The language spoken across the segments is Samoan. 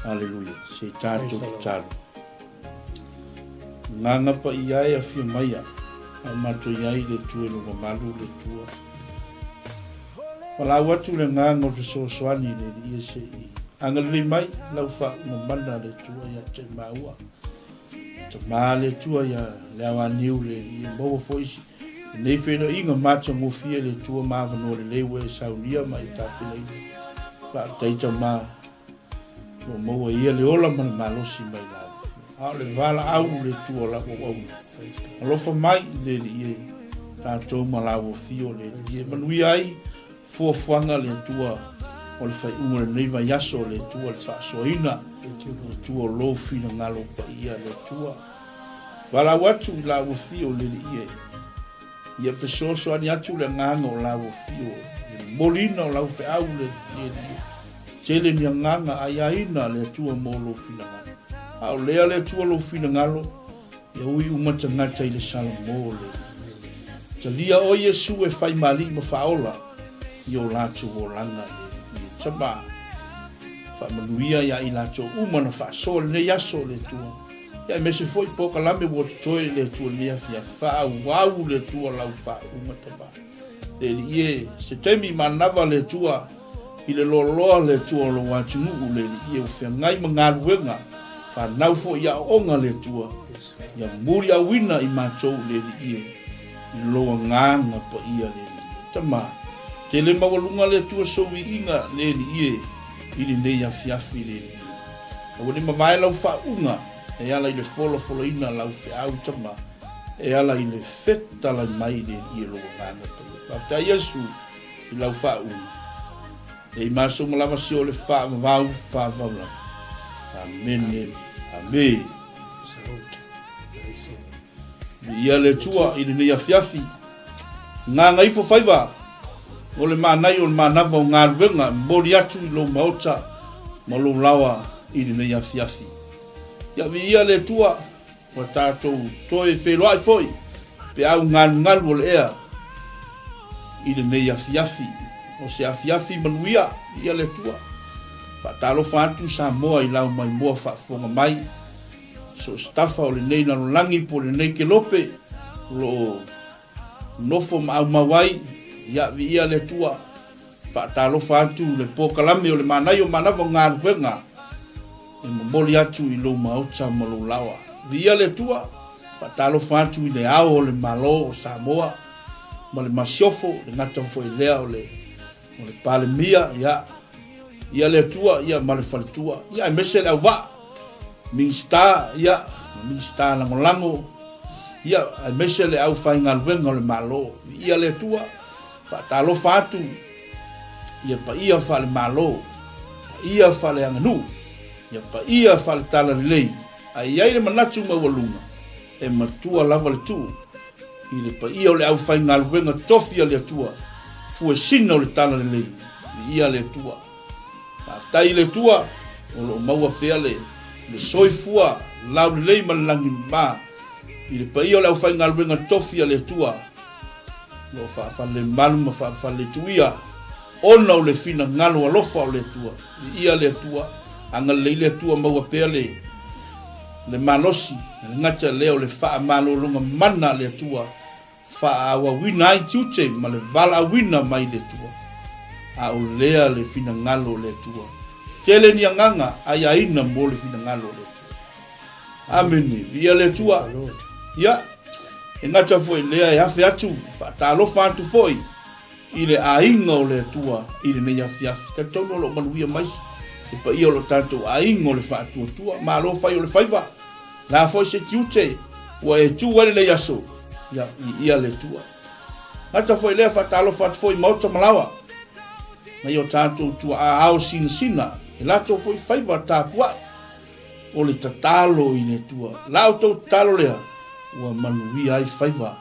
Aleluia. Se i tatou tatalo. Agaga paia e afio maia, a o matou i ai le Atua i lo mamalu le Atua. Valaau atu le agaga o le fesoasoani i le Alii se i agalelei mai lau faauuga mana le Atua ia te maua. Tama le Atua ia le aoaniu le Alii e maua foi lenei feiloaiga matagofie le Atua ma avanoa lelei ua e saunia ma e tapenaina. Faafetai Tama. O lo o maua e ia le ola ma le malosi mai lau Afioga. A o le valaau le Atua o lau auauna. Alofa mai i le Alii e, tatou ma lau Afio le Alii e manuia ai fuafuaga le Atua o le faaiuga o lenei vaiaso le Atua le faasoaina le Atua o lou finagalo paia le Atua. Valaau atu i lau Afio le Alii e, ia fesoasoani atu le agaga o lau Afio i le momoliina o lau feau le Alii e. Tele ni agaga aiaina le Atua mo lou finagalo. A o lea le Atua lou finagalo, ia ui uma tagata i le Salamo le Talia oe Iesu e fai ma alii ma faaola i o latou olaga le Alii e Tama. Faamanuia ia i latou uma na faasoa lenei aso le Atua. Ia aemaise foi polokalame ua totoe le Atua lenei afiafi. Faaauau le Atua lau faauuga Tama. Le Alii e, se taimi manava le Atua I le loaloa le Atua o lou atunuu le Alii ua feagai ma galuega fanau foi i aoaoga le Atua ia muliauina i matou le Alii i lou agaga paia le Alii e. Tama, tele maualuga le Atua sou viiga le Alii i lenei afiafi le Alii e. Aua ne mavae lau faauuga e ala i le folafolaina lau feau Tama e ala i le fetalai mai le Alii e lou agaga paia. Faafetai Iesu. I lau faauuga. E i maso ma lava si o le faavavau faavavau lava. Amene. Amene. Viia le Atua i lenei afiafi. Gagaifo faiva o le manai o le manava o galuega e momoli atu i lou maota ma lou laoa i lenei afiafi. Ia viia le Atua. Ua tatou toe feiloai foi peau galugalu o le ea i lenei afiafi. O se afiafi manuia ia le Atua. Faatalofa atu Samoa i lau maimoa faafofoga mai. So o se tafa o lenei lalolagi po o lenei kelope o lo o nofo ma aumau ai, ia viia le Atua. Faatalofa atu le polokalame o le Manaia o Manava o Galuega e momoli atu i lou maota ma lou laoa. Viia le Atua, faatalofa atu i le ao o le Malo o Samoa ma le Masiofo, le gata foi lea o le, o le Palemia, ia, ia le Atua, ia ma le Faletua, ia aemaise le auvaa, Minisita, ia, Minisita Lagolago, ia, aemaise le aufaigaluega o le Malo. Viia le Atua, Faatalofa atu ia paia faale-Malo, paia faale-aganuu, ia paia faale-talalelei, a i ai le manatu maualuga, e matua lava le tuu i le paia o le aufaigaluega tofi a le Atua, fuesina o le talalelei, viia le Atua. Faafetai i le Atua o lo o maua pea le le soifua laulelei ma le lagimama i le paia o le aufaigaluega tofi a le Atua, O lo o faafalelemalu ma faafaletuia ona o le finagalo alofa o le Atua. Viia le Atua, agalelei le Atua maua pea le le malosi, le gata lea o le faamalologa mana a le Atua, faaauauina ai tiute ma le valaauina mai le Atua. A o lea le finagalo o le Atua. Tele ni agaga aiaina mo le finagalo o le Atua. Amene. Viia le Atua. Ia, e gata foi lea e afe atu, faatalofa atu foi i le aiga o le Atua i lenei afiafi. Talitonu o lo o manuia mai le paia o lo tatou aiga o le faatuatua. Malo fai o le faiva. La foi se tiute ua e tu ai lenei aso. Ia, viia le Atua. Gata foi lea faatalofa atu foi i maota ma laoa mai o tatou tuaa ao sinasina e latou foi faiva tapuai. O le tatalo i le Atua. La outou tatalo lea, ua manuia ai faiva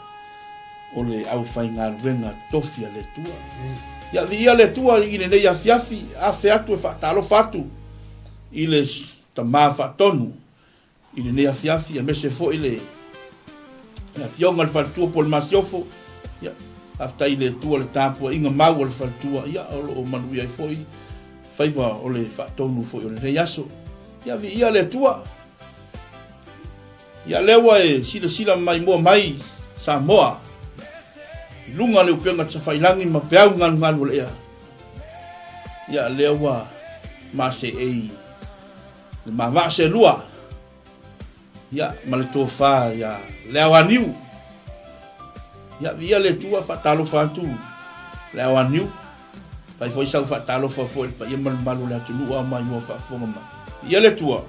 o le aufaigaluega tofi a le Atua. Ia viia le Atua i lenei afiafi, afe atu e faatalofa atu i le Tama Faatonu i lenei afiafi, aemaise foi le Afioga i le Faletua po o le Masiofo. Ia, faafetai i le Atua le tapuaiga mau a le Faletua, ia, o lo o manuia ai foi faiva o le faatonu foi o lenei aso. Ia viia le Atua. Ia lea ua e silasila maimoa mai Samoa i luga o le upega tafailagi ma peau galugalu o le ea. Ia lea ua maseei le ma vaa selua ia ma le tofa ia Leaoaniu. Ia viia le Atua, faatalofa atu Leaoaniu. Fai foi sau faatalofa foi i le paia ma le mamalu o le atunuu a maimoa faafofoga mai. Viia le Atua.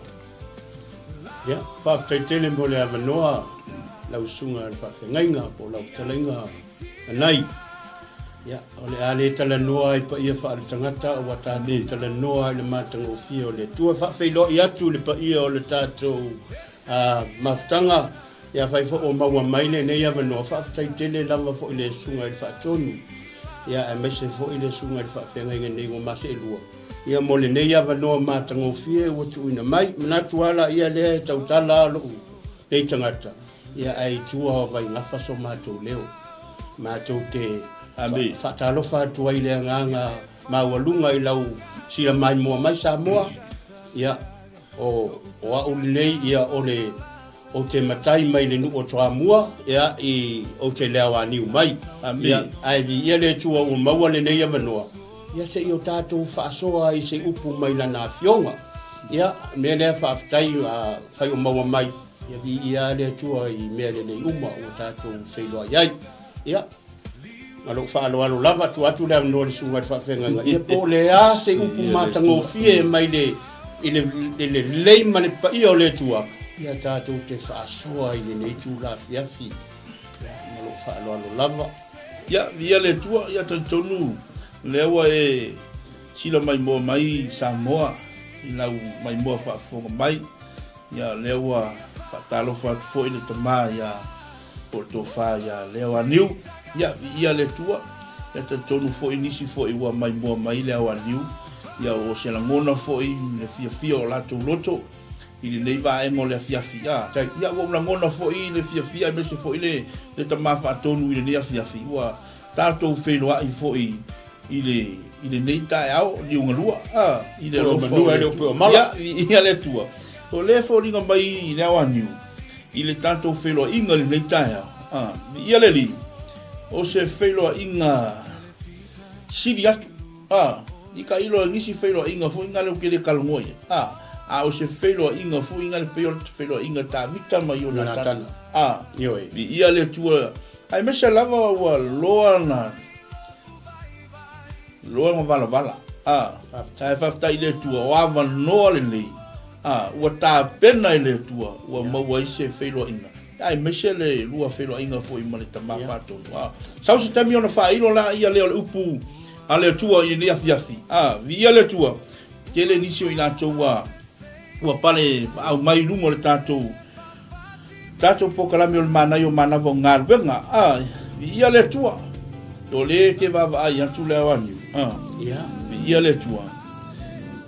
Ia, faafetai tele mo le avanoa lau susuga i le faafeagaiga po o lau fetalaiga Anai. Ia, o le a le talanoa i paia faaletagata ua tatou talanoa i le matagofie o le Atua. Faafeiloai atu i le paia o le tatou mafutaga. Ia, afai foi ua maua mai lenei avanoa, faafetai tele lava foi i le Susuga i le Faatonu, ia, aemaise foi le Susuga i le Faafeagaiga nei ua ma seelua, ia, mo lenei avanoa matagofie ua tuuina mai. Manatu lava laia lea e tautala lava lou nei tagata, ia, ae i tua o Vaigafa so matou leo. Matou te faatalofa atu ai i le agaga maualuga i lau silamaimoa mai Samoa, ia, O, o au lenei, ia, o le, ou te matai mai le nuu o Toamua, ia, i, ou te leaoaniu mai. Amene. Ia, ae viia le Atua ua maua lenei avanoa, ia, se i o tatou faasoa ai se upu mai Lana Afioga. Ia, mea lea faafetai, a fai o maua mai, ia viia lava le Atua i mea lelei uma ua tatou feiloai ai. Ia. Ma lou faaaloalo lava, tuu atu le avanoa i le susuga i le faafeagaiga, ia po o le a se upu matagofie mai le, i le, i le lelei ma le paia o le Atua, ia tatou te faasoa i lenei itula afiafi. Ia, ma lou faaaloalo lava. Ia, viia le Atua, ia talitonu lea ua e sila maimoa mai Samoa i lau maimoa faafofoga mai. Ia, lea ua faatalofa atu foi le tama ia po o le tofa ia Leo Aniu. Ia, viia le Atua. Ia talitonu foi nisi foi ua maimoa mai Leo Aniu. Ia o se lagona foi le fiafia o latou loto i lenei vaega o le afiafi. A, ia ua ou lagona foi le fiafia aemaise foi le, le tama faatonu i lenei afiafi. Ua tatou feiloai foi i le, i lenei taeao liugalua, a, i le alofa o le Atua. Ia, viia le Atua. O lea e foliga mai Leo Aniu. I le tatou feiloaiga i lenei taeao, a, viia le Alii, o se feiloaiga sili atu, a, i ka ilo e nisi feiloaiga foi ngale ou te le talanoa i ai, a, a o se feiloaiga foi ngale pei o le feiloaiga Tavita ma Ionatana, a, viia le Atua, aemaise lava ua loa na Loa ma valavala, a, ae faafetai i le Atua, o avanoa lenei, a, ua tapena e le Atua, ua maua ai se feiloaiga, aemaise le lua feiloaiga foi ma le Tama Faatonu. A, sau se taimi ona faailo laia lea o le upu a le Atua i lenei afiafi. A, viia le Atua, tele nisi o i latou ua, ua pale paau mai i luga o le tatou Tatou polokalame o le manaia o manava o galuega. A, viia le Atua. O le te vaavaai atu le ao aniu. A, yeah. Viia le Atua.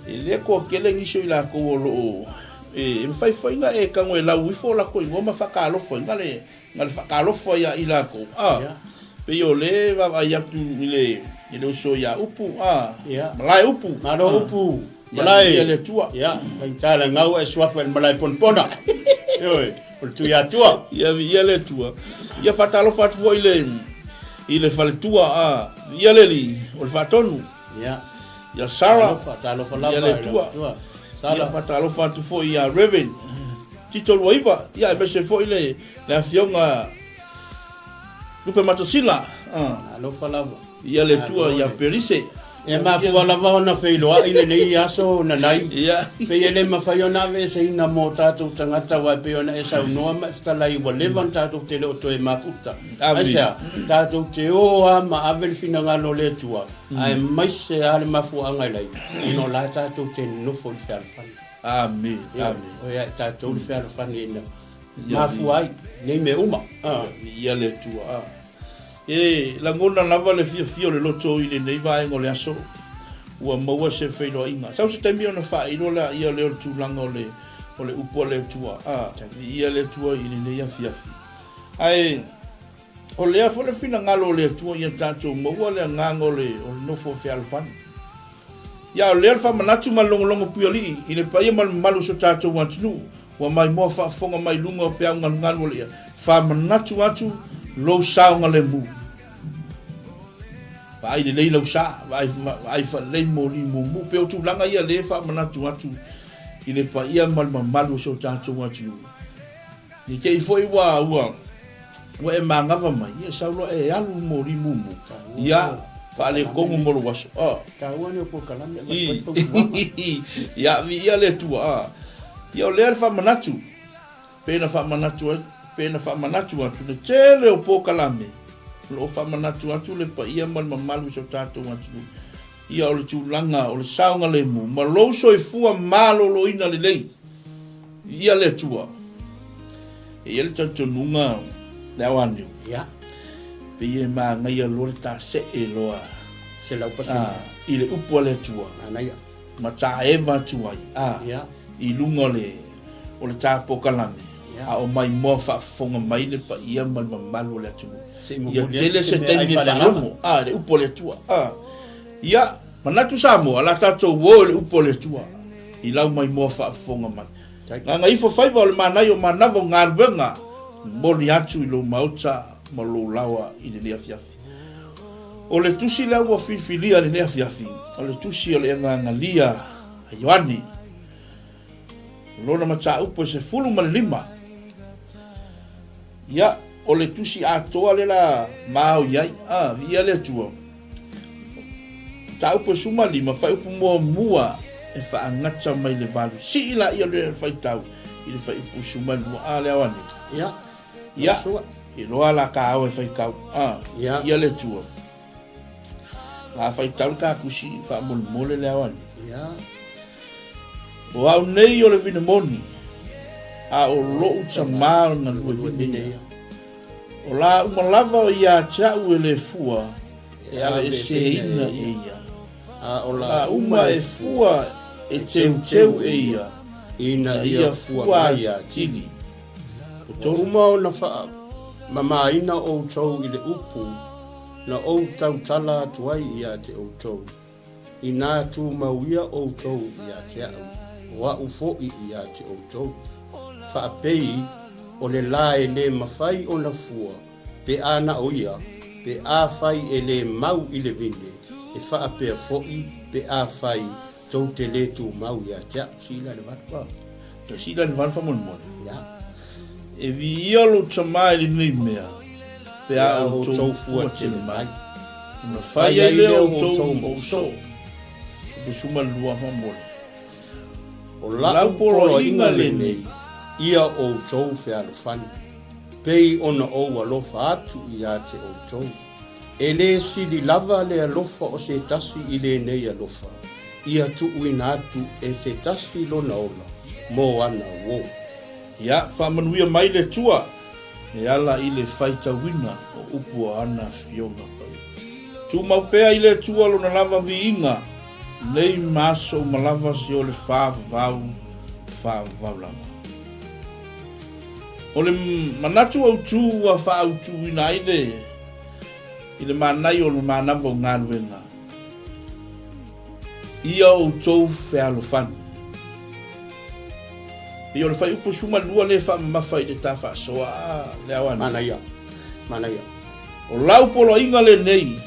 E le toatele nisi o i latou o loo e mafai foi na e tago e lau ifo latou igoa ma faatalofa i le na le faatalofa ia i latou. A, yeah. Pei o le vaavaai atu i le i le uso ia Upu, a, yeah. Malae Upu. Malo Upu. Malae. Ia le Atua. Ia, faigata le gau ae suafa i le malae ponapona. Ioe, o le Tuiatua. Ia, viia le Atua. Ia faatalofa atu foi i le i le faletua a viia le Alii, o le Faatonu. Ia. Ia Sarah. Talofa, talofa lava. Ia le Atua. Sara. Ia faatalofa atu foi ia Reverend Tito Luaiva. Ia aemaise foi le le afioga Lupe Matasila. Alofa lava. Ia le Atua ia Perise. E mafua lava ona feiloai lenei aso Nanai. Ia. Pei e le mafai ona aveeseina mo tatou tagata aua e pei ona e saunoa ma e fetalai ua leva ona tatou te le o toe mafuta. Aisea? Tatou te o lava ma ave le finagalo o le Atua, aemaise lava le mafuaaga e leai, ona o la e tatou te nonofo i le fealofani. Amene. Amene. O ia i tatou le fealofani ina mafua ai nei mea uma. Ia le Atua. E lagona lava le fiafia o le loto i lenei vaega o le aso ua maua se feiloaiga. Sau se taimi ona faailo laia lea o le tulaga o le o le upu a le Atua, a, viia le Atua i lenei afiafi. Ae o lea foi le finagalo o le Atua ia tatou maua le agaga o le o le nofo fealofani. Ia, o lea le faamanatu ma le logologo puialii i le paia ma le mamalu o si o tatou atunuu ua maimoa faafofoga mai i luga o peau galugalu o le ia faamanatu atu lou saogalemu. Vaai lelei lau sa, vaai, vaai faalelei moli mumu, pei o tulaga ia lea e faamanatu atu i le paia ma le mamalu o si o tatou atunuu. Ne i te i foi ua, ua, ua e manava mai, ia sau loa e alu le moli mumu, ia faaletonu mo lou aso. Ah. Taua nei o polokalame e avatu ai fautuaga. Ia, viia le Atua. Ah. Ia o lea le faamanatu, pe na faamanatu ai, pe na faamanatu atu le tele o polokalame, o lo o faamanatu atu le paia ma le mamalu i so tatou atunuu. Ia o le tulaga o le saogalemu ma lou soifua maloloina lelei. Viia le Atua. E i ai le talitonuga le ao aniu. Ia. Pei e manaia loa le tasee loa. 100%. I le upu a le Atua. Manaia. Ma taeva atu ai. A. Ia. I luga o le o le ta polokalame. Ia. A o maimoa faafofoga mai le paia ma le mamalu o le atunuu. Se i Ia momoli atu tele se se meaai taimi e faaleagaga. faalogo. A, le upu a le Atua. A. Ia, manatu Samoa, o le a tatou o i le upu a le Atua i lau maimoa faafofoga mai. Gagaifo faiva o le manaia o manava o galuega, momoli atu i lou maota ma lou laoa i lenei afiafi. O le tusi lea ua filifilia i lenei afiafi, o le tusi o le Evagalia a Ioane, lona mataupu e 15. Ia, o le tusi atoa lea la mao i ai, a, viia le Atua. Mataupu e 15, faaiupu muamua e faagata mai le valu. Sii laia o le faitau i le faaiupu 12. A, le ao ane. Ia. Ia, iloa la ka ao e faitau. A, Ia. ia le Atua. La faitau le ka tusi faamolemole le ao ane. Ia. O au nei o le vine moni, a o lou tamā o le galue vine ia. O la uma lava o ia te au e le fua, e aveeseina e ia. A o la uma e fua e teuteu e ia, ina ia fua atili. Ua uma ona faamamaina outou i le upu na ou tautala atu ai ia te outou. Inā tumau ia ʻoutou ia te aʻu, o aʻu foʻi ia te ʻoutou. Faapei, o le lā e lē mafai ona fua, pe a na o ia, pe afai e lē mau i le vine, e faapea foʻi pe afai tou te lē tumau ia te aʻu. Sila le valu pa. Te sila le valu faamolemole. Ia. E viia lou tama i lenei mea, pe a outou fua tele mai. Ona fai ai lea o outou ma ou soo. 12 faamolemole. O lau poloaiga lenei, ia outou fealofani, pei ona ou alofa atu ia te outou. E lē sili lava le alofa o se tasi i lenei alofa, ia tuuina atu e se tasi lona ola mo ana uō. Ia faamanuia mai le Atua e ala i le faitauina o upu o ana afioga paia. Tumau pea i le Atua lona lava viiga nei ma aso uma lava se o le faavavau, faavavau lava. O le manatu autu ua faaautuina ai le i le manaia o le manava o galuega, ia outou fealofani. Pei o le fuaiupu 12 lea e faamamafa i le ta faasoa a le ao ane. Manaia, manaia. O lau poloaiga lenei,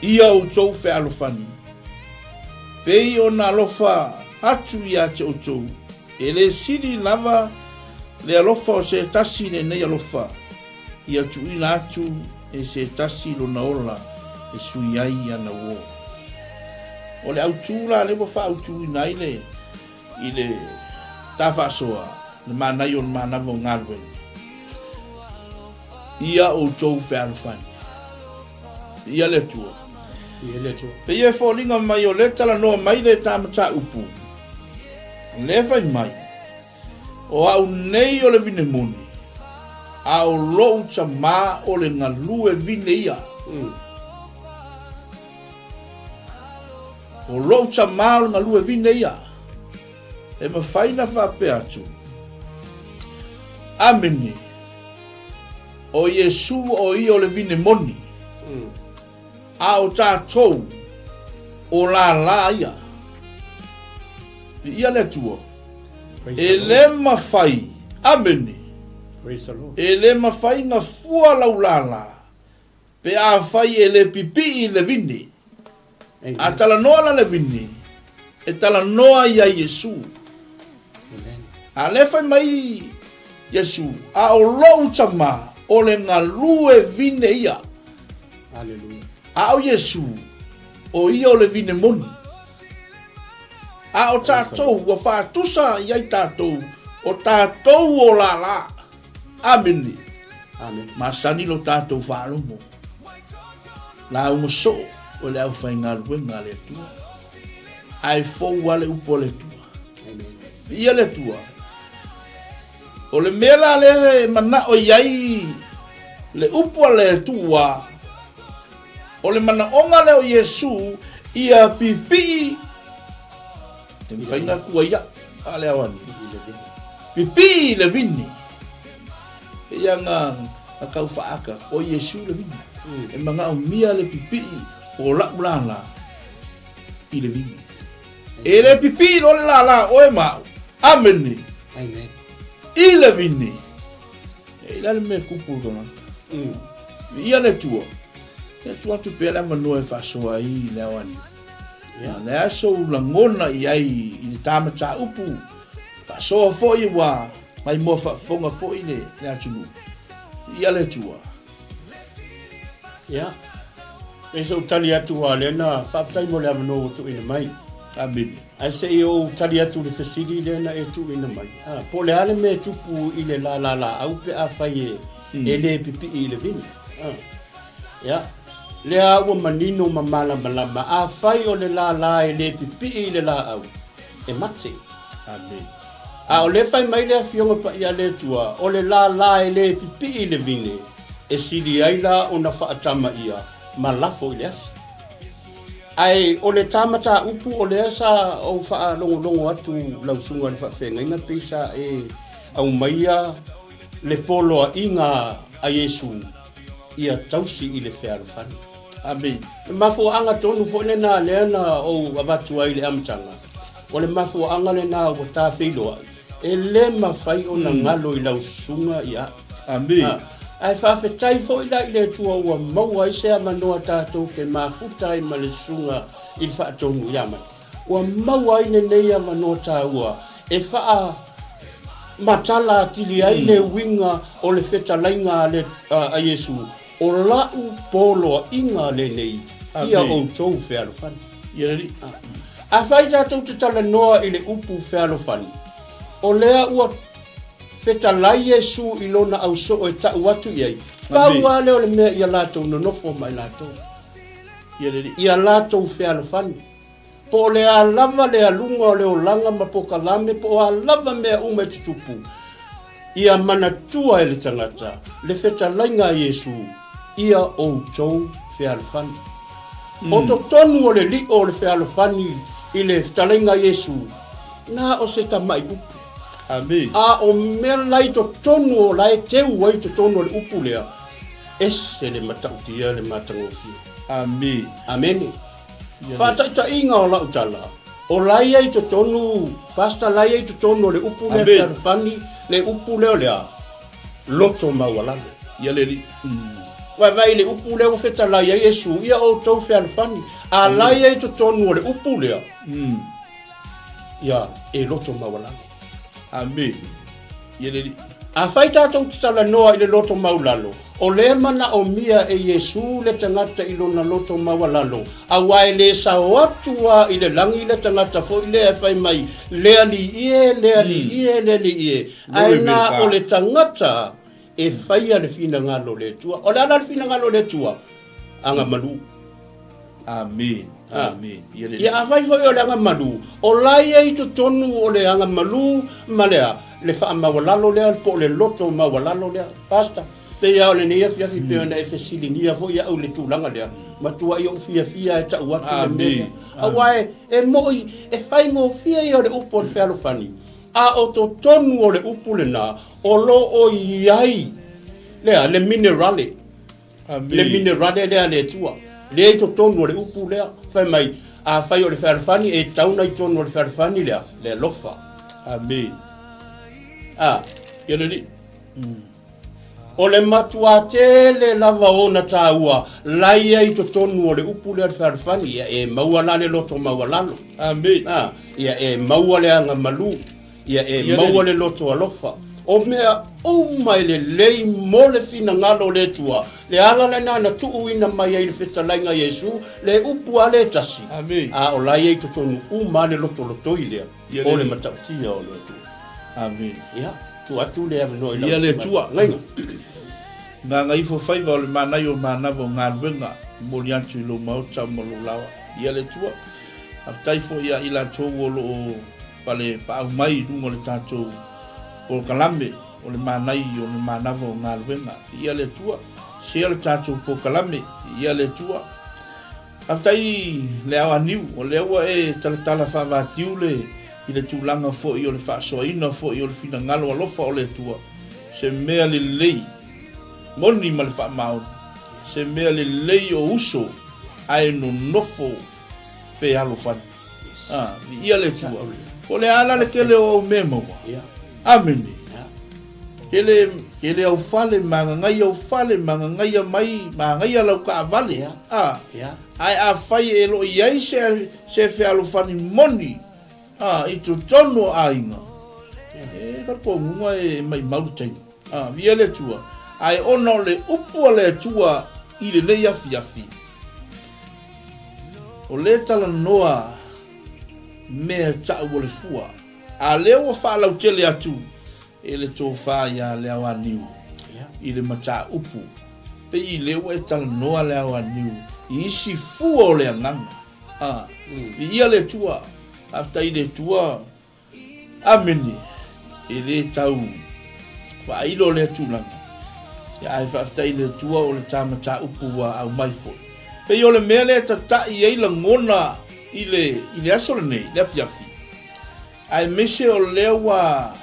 ia outou fealofani, pei ona alofa atu ia te outou, e le sili lava le alofa o se tasi i lenei alofa, ia tuuina atu e se tasi lona ola e sui ai ana uō. O le autū la lea ua faaautuina ai le i le ta faasoa, le manaia o le manava o galuega. Ia outou fealofani. Ia le Atua. Ia le Atua. Pei e foliga mai o lea talanoa mai le ta mataupu. Le fai mai, o au nei o le vine moni, a o lou tamā o le galue vine ia. O lou tamā o le galue vine ia. E mafai na faapea atu. Amene. O Iesu o ia o le vine moni. A o tatou. O lālā ia. Viia le Atua. E le mafai, amene, e le mafai na fua lau lālā pe afai e le pipii i le vine. A talanoa la le vine, e talanoa ia Iesu. A lea fai mai Iesu, a o lou tama, o le galue vine ia. A o Iesu, o ia o le vine moni. A o tatou, ua faatusa i ai tatou, o tatou o lālā. Amene. Amene. Masani lo tatou faalogo. Lauga soo o le aufaigaluega a le Atua. Ae fou lava le upu a le Atua. Amen. Viia le Atua. O le mea la lea e manao i ai le upu a le Atua, o le manaoga lea o Iesu ia pipii e mafai ona atua ia a le aoani. Pipii le vini. E ia nga na tau faaka o Iesu le vini. E manaomia le pipii o la'u lālā i le vini. E le pipii loa le lālā oe ma au. Amene. Amen. I le vini. E i la le mea kupu le tagata. Viia le Atua. E tuu atu pea le avanoa e faasoa ai i le aoani. Ia, le aso u lagona i ai i le ta mataupu, faasoa foi ua mai moa faafofoga foi le, le atunuu. Viia le Atua. Ia, e se i ou tali atu a lea na faafetai mo le avanoa ua tuuina mai. Amene. Ae se i ou tali atu i le fesili lea na e tuuina mai, a, po o le a le mea e tupu i le lālā laau pe afai e, e le pipii i le vine. A, ia, lea ua manino ma malamalama, afai o le lālā e le pipii i le laau, e mate. Amene. A o lea fai mai le Afioga Paia a le Atua, o le lālā e le pipii i le vine, e sili ai la ona faatama ia ma lafo i le afi. Ae o le ta mataupu o lea sa ou faalogologo atu lau susuga i le faafeagaiga pei sa e aumaia le poloaiga a Iesu ia tausi i le fealofani. Amene. O le mafuaaga tonu foi lena lea na ou avatu ai i le amataga, o le mafuaaga lena ua ta feiloai, e le mafai ona galo i lau susuga ia au. Amene. Ae faafetai foi la i le Atua ua maua ai se avanoa tatou te mafuta ai ma le susuga i le faatonu ia mai. Ua maua ai lenei avanoa taua e faa matala atili ai le uiga o le fetalaiga a le a Iesu, O la'u poloaiga lenei ia outou fealofani. Ia le Alii. Afai tatou te talanoa i le upu fealofani, o lea ua fetalai Iesu i lona ausoo e ta'u atu i ai, pau lava lea o le mea ia latou nonofo ma i latou. Ia le Alii. Ia latou fealofani. Po o le a lava le aluga o le olaga ma pokalame po o a lava mea uma e tutupu, ia manatua e le tagata le fetalaiga a Iesu, ia outou fealofani. O totonu o le lio o le fealofani i le fetalaiga a Iesu, na o se tamai upu. Amene. A o mea la i totonu o la e teu ai totonu o le upu lea, ese le matautia le matagofie. Amene. Amene. Faataitaiga o lau tala, o la ia i totonu, Pastor, la ia i totonu o le upu lea fealofani, le upu lea o le a? Loto maualalo. Ia le Alii. Vaavaai i le upu lea ua fetalai ai Iesu, ia outou fealofani. A la ia i totonu o le upu lea, ia e loto maualalo. Amene. Ia le Alii. Afai tatou te talanoa i le loto maulalo, o lea e manaomia e Iesu le tagata i lona loto maualalo, aua e le sao atu lava i le lagi le tagata foi lea e fai mai, Le Alii e, le Alii e, le Alii e, ae na o le tagata e faia le finagalo o le Atua. O le a la le finagalo o le Atua? Agamalu. Amene. Amene. Ia le Ia afai foi o le agamalu, o la ia i totonu o le agamalu ma le a? Le faamaualalo lea po o le loto maualalo lea. Pastor, pei lava o lenei afiafi pei ona e fesiligia foi au i le tulaga lea, matuai ou fiafia e tau atu le mea lea. Aua e, e moi, e faigofie ia o le upu o le fealofani, a o totonu o le upu lena, o lo o i ai le a? Le minerale. Amene. Le minerale lea a le Atua, lea i totonu o le upu lea, fai mai, Afai o le fealofani, e tatau ona i totonu o le fealofani le a? Le alofa. Amene. A. Ia le Alii. O le matuā tele lava ona taua la ia i totonu o le upu lea o le fealofani, ia e maua la le loto maualalo. Amene. A, ia e maua le agamalu, ia e Ia maua le le loto alofa. O mea uma e lelei mo le finagalo o le Atua, le ala lena na tuuina mai ai le fetalaiga a Iesu, le upu a le tasi, Amene. a o la ia i totonu uma le lotolotoi lea. Ia O le le matautia o le Atua. Amene. Ia, tuu atu le avanoa i lau Ia le Susuga Atua. Gaiga. Gagaifo faiva o le manaia o manava o galuega e momoli atu i lou maota ma lou laoa. Ia le Atua. Faafetai foi ia i latou o lo o pale paau mai i luga o le tatou polokalame o le manaia o le manava o galuega. Ia le Atua. Share le tatou polokalame. Ia le Atua. Faafetai le ao aniu, o lea ua e talatala faavatiu le i le tulaga foi o le faasoaina foi o le finagalo alofa o le Atua, se mea lelei moni ma le faamaoni, se mea lelei o uso ae nonofo fealofani. Ah, viia le Atua. Po o le a la le tele o au mea maua? Amene. Tele, tele au fale, magagaia au fale, magagaia mai, magaia lau taavale. A, ae afai e lo o i ai se, se fealofani moni, a, i totonu o aiga, e ka tonuga e maimau le taimi. A, viia le Atua. Ae ona o le upu a le Atua i lenei afiafi, o le talanoa mea tau o le fua. A lea ua faalautele atu e le tofa iā Leaoaniu i le mataupu, pei lea ua e talanoa Leaoaniu i isi fua o le agaga. A, viia le Atua, faafetai i le Atua, Amene. E le tau faailo lea tulaga. Ia, ae faafetai i le Atua o le ta mataupu ua aumai foi. Pei o le mea lea e tatai ai lagona i le, i le aso lenei, le afiafi, aemaise o lea ua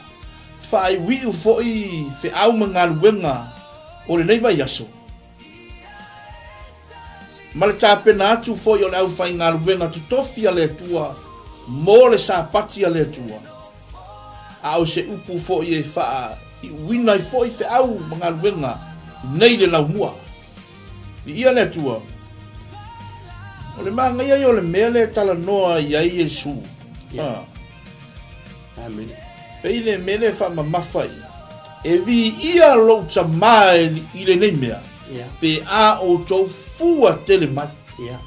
faaiuiu foi feau ma galuega o lenei vaiaso, ma le tapena atu foi o le aufaigaluega totofi a le Atua mo le Sapati a le Atua, a o se upu foi e faaiuina ai foi feau ma galuega nei le laumua. Viia le Atua. O le manaia ia o le mea lea e talanoa i ai Iesu. Yeah. Ah. Amen. Pei le mea lea e faamamafa i. E viia lou tamā i lenei mea. Yeah. Pe a outou fua tele mai. Yeah.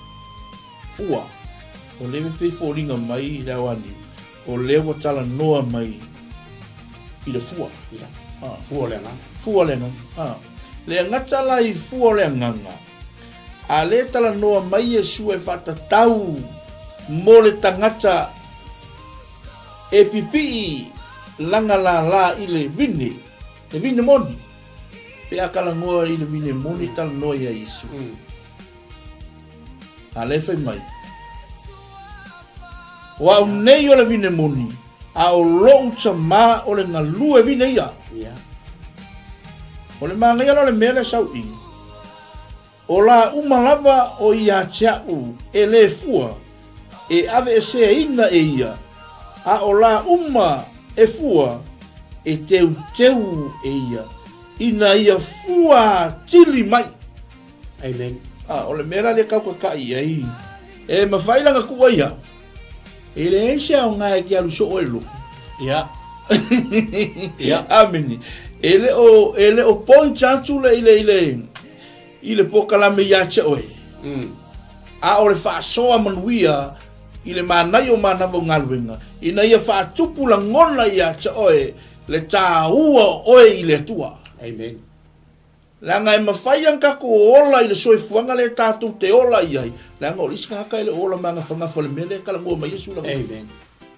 Fua. O lea pei foliga mai i le aoani. O lea ua talanoa mai i le fua. Yeah. Ah. Fua o le agaga. Fua o le agaga. Ah. Le gata la i fua o le agaga, a lea talanoa mai Iesu e faatatau mo le tagata e pipii lana lālā i le vine, le vine moni. Pe a talanoa i le vine moni, talanoa ia Iesu. A lea fai mai, O au nei o le vine moni, a o lou tamā o le galue vine ia. Yeah. O le manaia la o le mea lea sau i, o la uma lava o ia te au e le fua, e aveeseaina e ia, a o la uma e fua, e teuteu e ia, ina ia fua atili mai. Amen. A, o le mea la lea tau kakaʻi i ai, e mafai la na tuu ai au, e leai se aoga e te alu soo ai i le lotu. Ia. Ia. Amene. E le o, e le o point atu le, i le, i le, i le polokalame ia te oe. A o le faasoa manuia i le manaia o manava o galuega, ina ia faatupu lagona ia te oe le taua o oe i le Atua. Amen. Leaga e mafai ona tatou ola i le soifuaga lea tatou te ola i ai, leaga o le isi tagata e le o ola magafagafa i le mea lea e talanoa mai Iesu lana. Amen.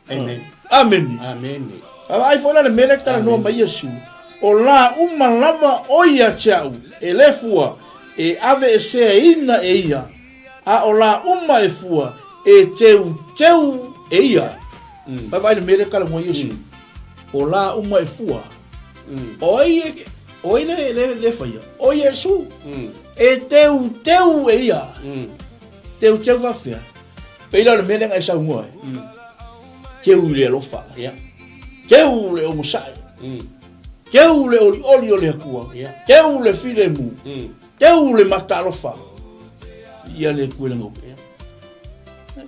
Amen. Amene. Amene. A vaai foi la le mea lea e talanoa mai Iesu, o la uma lava o ia te au e le fua e aveeseaina e ia, a o la uma e fua e teuteu e ia. Vaai le mea lea e talanoa Iesu, o la uma e fua. O ai e, o ai le, le, le faia? O Iesu. E teuteu e ia. Teuteu faafefea? Pei la o le mea lea na e saunoa ai. Teu i le alofa. Ia. Teu le onosai. Teu le olioli o le Atua. Ia. Teu le filemu. Teu le mataalofa. Ia le Atua i lana upu. Ia.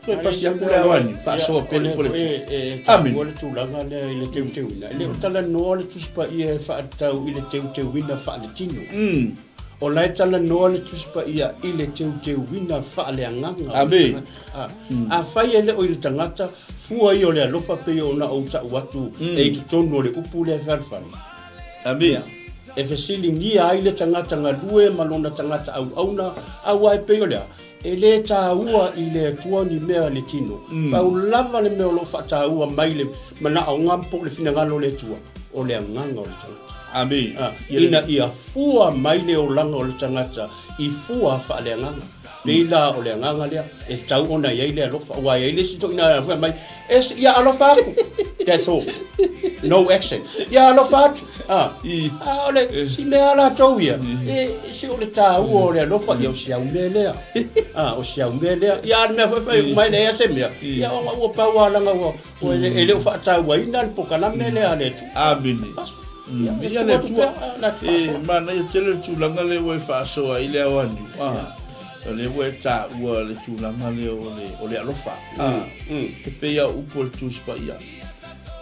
Toe pasi atu le awani, faasoa pea le Amen. Amen. Amen. le tulaga lea i le teuteuina. E le o talanoa le Tusi Paia e faatatau i le teuteuina faaletino. O la e talanoa le Tusi Paia i le teuteuina faaleagaga o le Amen. tagata. A, afai e le o i le tagata, fua ia o le alofa pei ona ou tau atu e i totonu o le upu lea e fealofani. Amen. E fesiligia ai le tagata galue ma lona tagata auauna, aua e pei o le a? E le taua i le Atua ni mea le tino. Pau lava le mea o lo o faataua mai le manaoga po o le finagalo o le Atua, o le agaga o le tagata. Amene. A, ina ia fua mai le olaga o le tagata i fua faaleagaga. Pei la o le agaga lea e tatau ona i ai le alofa, aua e i ai le isi toeaina e fai mai, E, ia alofa atu. That's all. No action. Ia alofa atu. Ah. Ah, o le, si mea a latou ia. E, se o le taua o le alofa, ia o si au mea lea. Ah, o si au mea lea. Ia a le mea foi fai mai lea se mea. Ia ona ua pau a langa ua, ua le, e le o faatauaina le pokalame lea a le Atua. Amene. Bas. Ia, Ia le le Atua. Atua. E, manaia tele le tulaga lea ua e faasoa ai le ao aniu. Ah. O lea ua e taua le tulaga lea o le, o le alofa. Mm. Mm. E pei a upu o le Tusi Paia.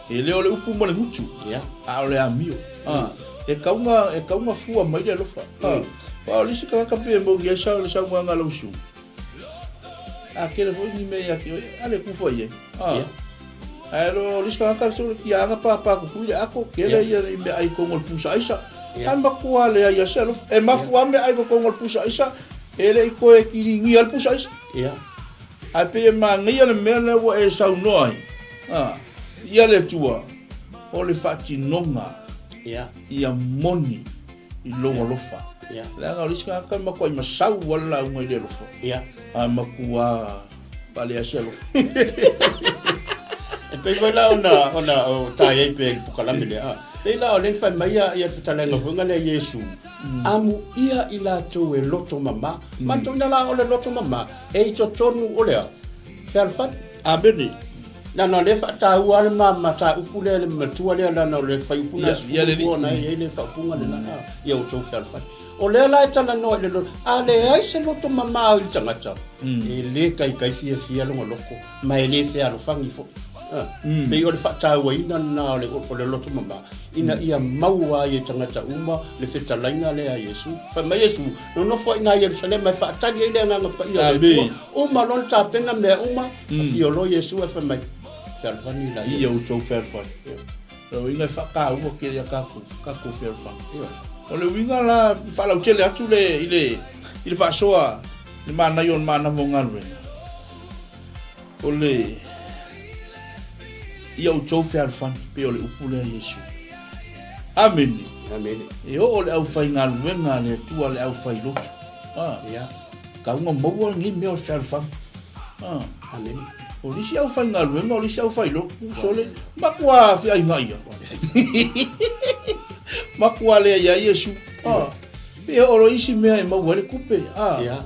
E le o le upu ma le gutu, yeah. a o le amio. Mm. Ah. E kauga, e kauga fua mai le alofa. Mm. Ah. Wa o le isi tagata pe moni ai sa le saunoaga a lau susu. A tele foi ni mea ia te oe, a le kufa i ai. Ah. Yeah. Ae o le isi tagata so le tiaga pāpā kukui le ako, kele Yeah. ia i mea ai totonu o le pusa aisa. Yeah. Ae matua leai ia se alofa. E mafua mea ai totonu o le pusa aisa, e le i toe kiligia le pusa aisa. Yeah. Ae pei e manaia le mea lea ua e saunoa ai, a, ia le Atua, o le faatinoga Yeah. ia moni i lou alofa. Yeah. Leaga o le isi tagata e matuai masau lava le lauga i le alofa. Yeah. Ae matua pale se alofa. E pei foi la ona ona o tai ai pea i le pokalame lea. A. Pei la o lea na fai mai ia ia le fetalaiga foi lea a Iesu. Amuia i latou e loto mama. Manatuaina la o le loto mama e i totonu o le a? Fealofani. Amene. Leaga o lea e faataua lava le ma mataupu lea le matua lea leaga o le fuaiupu Ia, ia le alii. 12 na e i ai le faaupuga lena. Ia outou fealofani. O lea la e talanoa i le loto, a leai se loto mamao i le tagata, e le kaikai fiafia lona loto, ma e le fealofani foi. A, pei o le faatauaina lena o le, o le loto mama, ina ia maua ai e tagata uma le fetalaiga lea a Iesu. Fai mai Iesu, nonofo ai i ina i Ierusalema e faatali ai le Agaga Paia o le Atua. Uma loa ona tapena mea uma, afio loa Iesu ae fai mai, Fealofani la ia. Ia outou fealofani. O le uiga e faataua tele ia tatou, tatou fealofani. O le uiga la, e faalautele atu le, i le, i le faasoa le manaia o le manava o galuega, o le, ia outou fealofani, pei o le upu lea a Iesu. Amene. Amene. E oo le aufaigaluega a le Atua, le aufailotu. Ah. Ia. Tau na maua lenei mea o le fealofani. Ah. Amene. O le isi aufaigaluega, o le isi aufailotu, sole, matua feaiga ia. Matua leai ai Iesu. Ah. Pe o le isi mea e maua ai le tupe. Ah. Ia.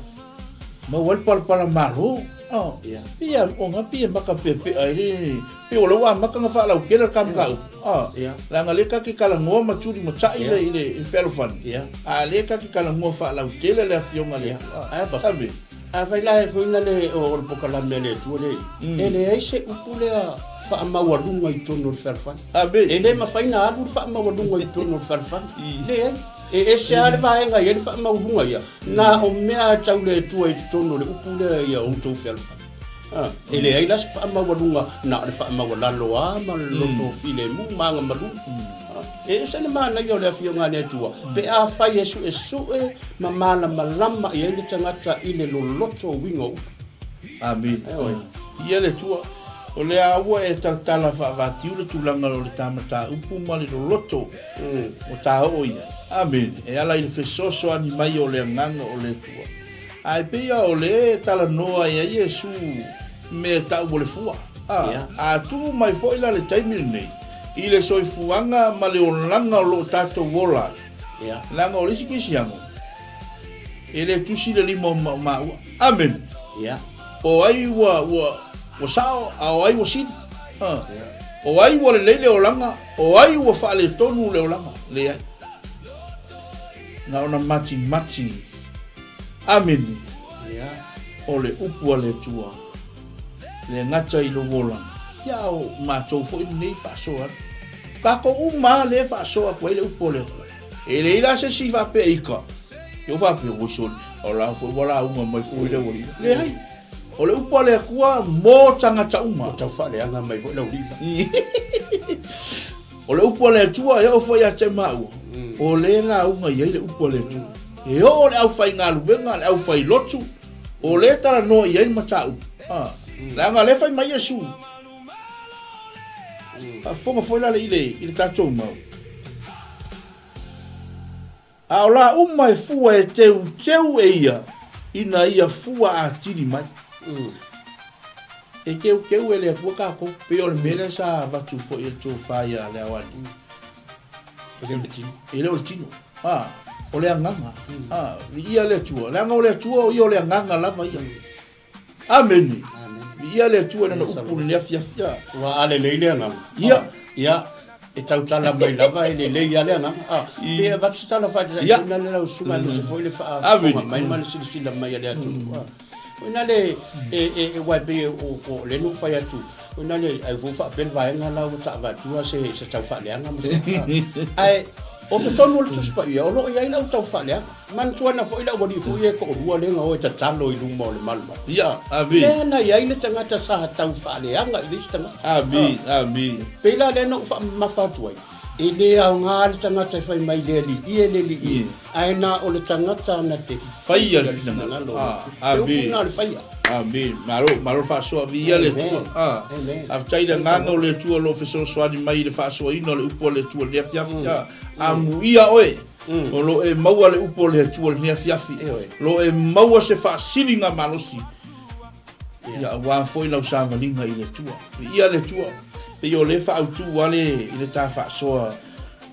Maua ai le palapala malo. Ah. Ia. Pei a ona pei e maka peapea ai le pei o lea ua amata ona faalautele le ta mataupu. Ah. Ia. Leaga lea ta te talanoa ma tuli ma tai Ia. le i le i le fealofani. Ia. A lea ta te talanoa faalautele le afioga le Ia. Ah. Ae pastor. Ave. Afai la e foi na le o le pokalame a le Atua lea e leai se upu lea faamaualuga i totonu o le fealofani. Ave. E le mafai ona alu le faamaualuga i totonu o le fealofani. Leai. E ese lava le vaega e i ai le faamaualuga ia, na o mea e tau le Atua i totonu o le upu lea ia outou fealofani. A, e leai la se faamaualuga na o le faamaualalo lava ma le loto filemu ma agamalu. A, e ese le manaia o le Afioga a le Atua pe afai e suesue ma malamalama i ai le tagata i le loloto uiga o upu. Amene. Ioe. Ia le Atua, o lea ua e talatala faavatiu le tulaga o le ta mataupu ma le loloto o ta oo i ai. Amene. E ala i le fesoasoani mai o le Agaga o le Atua. Ae pei a o le e talanoa ai ai Iesu mea e tau o le fua. A, Ia. a tuu mai foi la le taimi lenei i le soifuaga ma le olaga o lo o tatou ola ai. Ia. Leaga o le isi kisiano, e le tusi le lima o maua. Amene. Ia. Po o ai ua, ua, ua sao, a o ai ua sili. A. O ai ua lelei le olaga, o ai ua faaletonu le olaga. Leai. Na ona matimati. Amene. O le upu a le Atua. Le gata i lou olaga, ia a o matou foi lenei faasoa atu. Tatou uma lava lea e faasoa atu ai le upu a le Atua. E leai la se isi faapea ika, ia faapea, oi sole, o la foi ua lauga mai foi le aualii. Leai. O le upu a le Atua mo tagata uma. Ua tau faaleaga mai foi lau lima. O le upu a le Atua e oo foi ia te maua, o lea e lauga i ai le upu a le Atua. E oo le aufaigaluega, le aufailotu, o lea e talanoa i ai le mataupu. Ah, leaga o lea e fai mai Iesu. Faafofoga foi la i le, i le tatou mau. A o la uma e fua e teuteu e ia, ina ia fua atili mai. E teuteu e le Atua tatou, pei o le mea lea sa avatu foi e le tofa ia Leaoani. E le o le tino. E le o le tino. A, o le agaga. A, viia le Atua. Leaga o le Atua o ia o le agaga lava ia. Amene. Viia le Atua i lana upu i lenei afiafi. Ua a lelei le agaga. Ia. Ia. E tautala mai lava e lelei lava le agaga. A, pe avatu se tala faataitai foi lale lau susuga aemaise foi le faafofoga mai ma le silasila mai a le atunuu. Foi nale e e e aua e pei o o lea na ou fai atu foi nale ai foi faapea le vaega la ua taavatua se se tau faaleaga ma se ae o totonu o le Tusi Paia o lo o i ai lau tau faaleaga. Manatuana foi le aualii foi ia e toalua lea na o e tatalo i luma o le malumalu. Ia, ami. Lea na i ai le tagata sa tau faaleaga i le isi tagata. Ami, ami. Pei la lea na ou faamamafa atu ai, e le aoga le tagata e fai mai le alii e le alii e, ae na o le tagata na te faia le finagalo o le Atua. Te upu na o le faia. Ami. Malo, malo le faasoa. Viia le Atua. Faafetai i le agaga o le Atua o lo o fesoasoani mai i le faasoaina o le upu a le Atua i lenei afiafi. Amuia oe. O lo o e maua le upu o le Atua i lenei afiafi. O lo o e maua se faasiliga malosi. Ia aua foi lau savaliga i le Atua. Viia le Atua. Pei o lea e faaautu lava le, i le ta faasoa,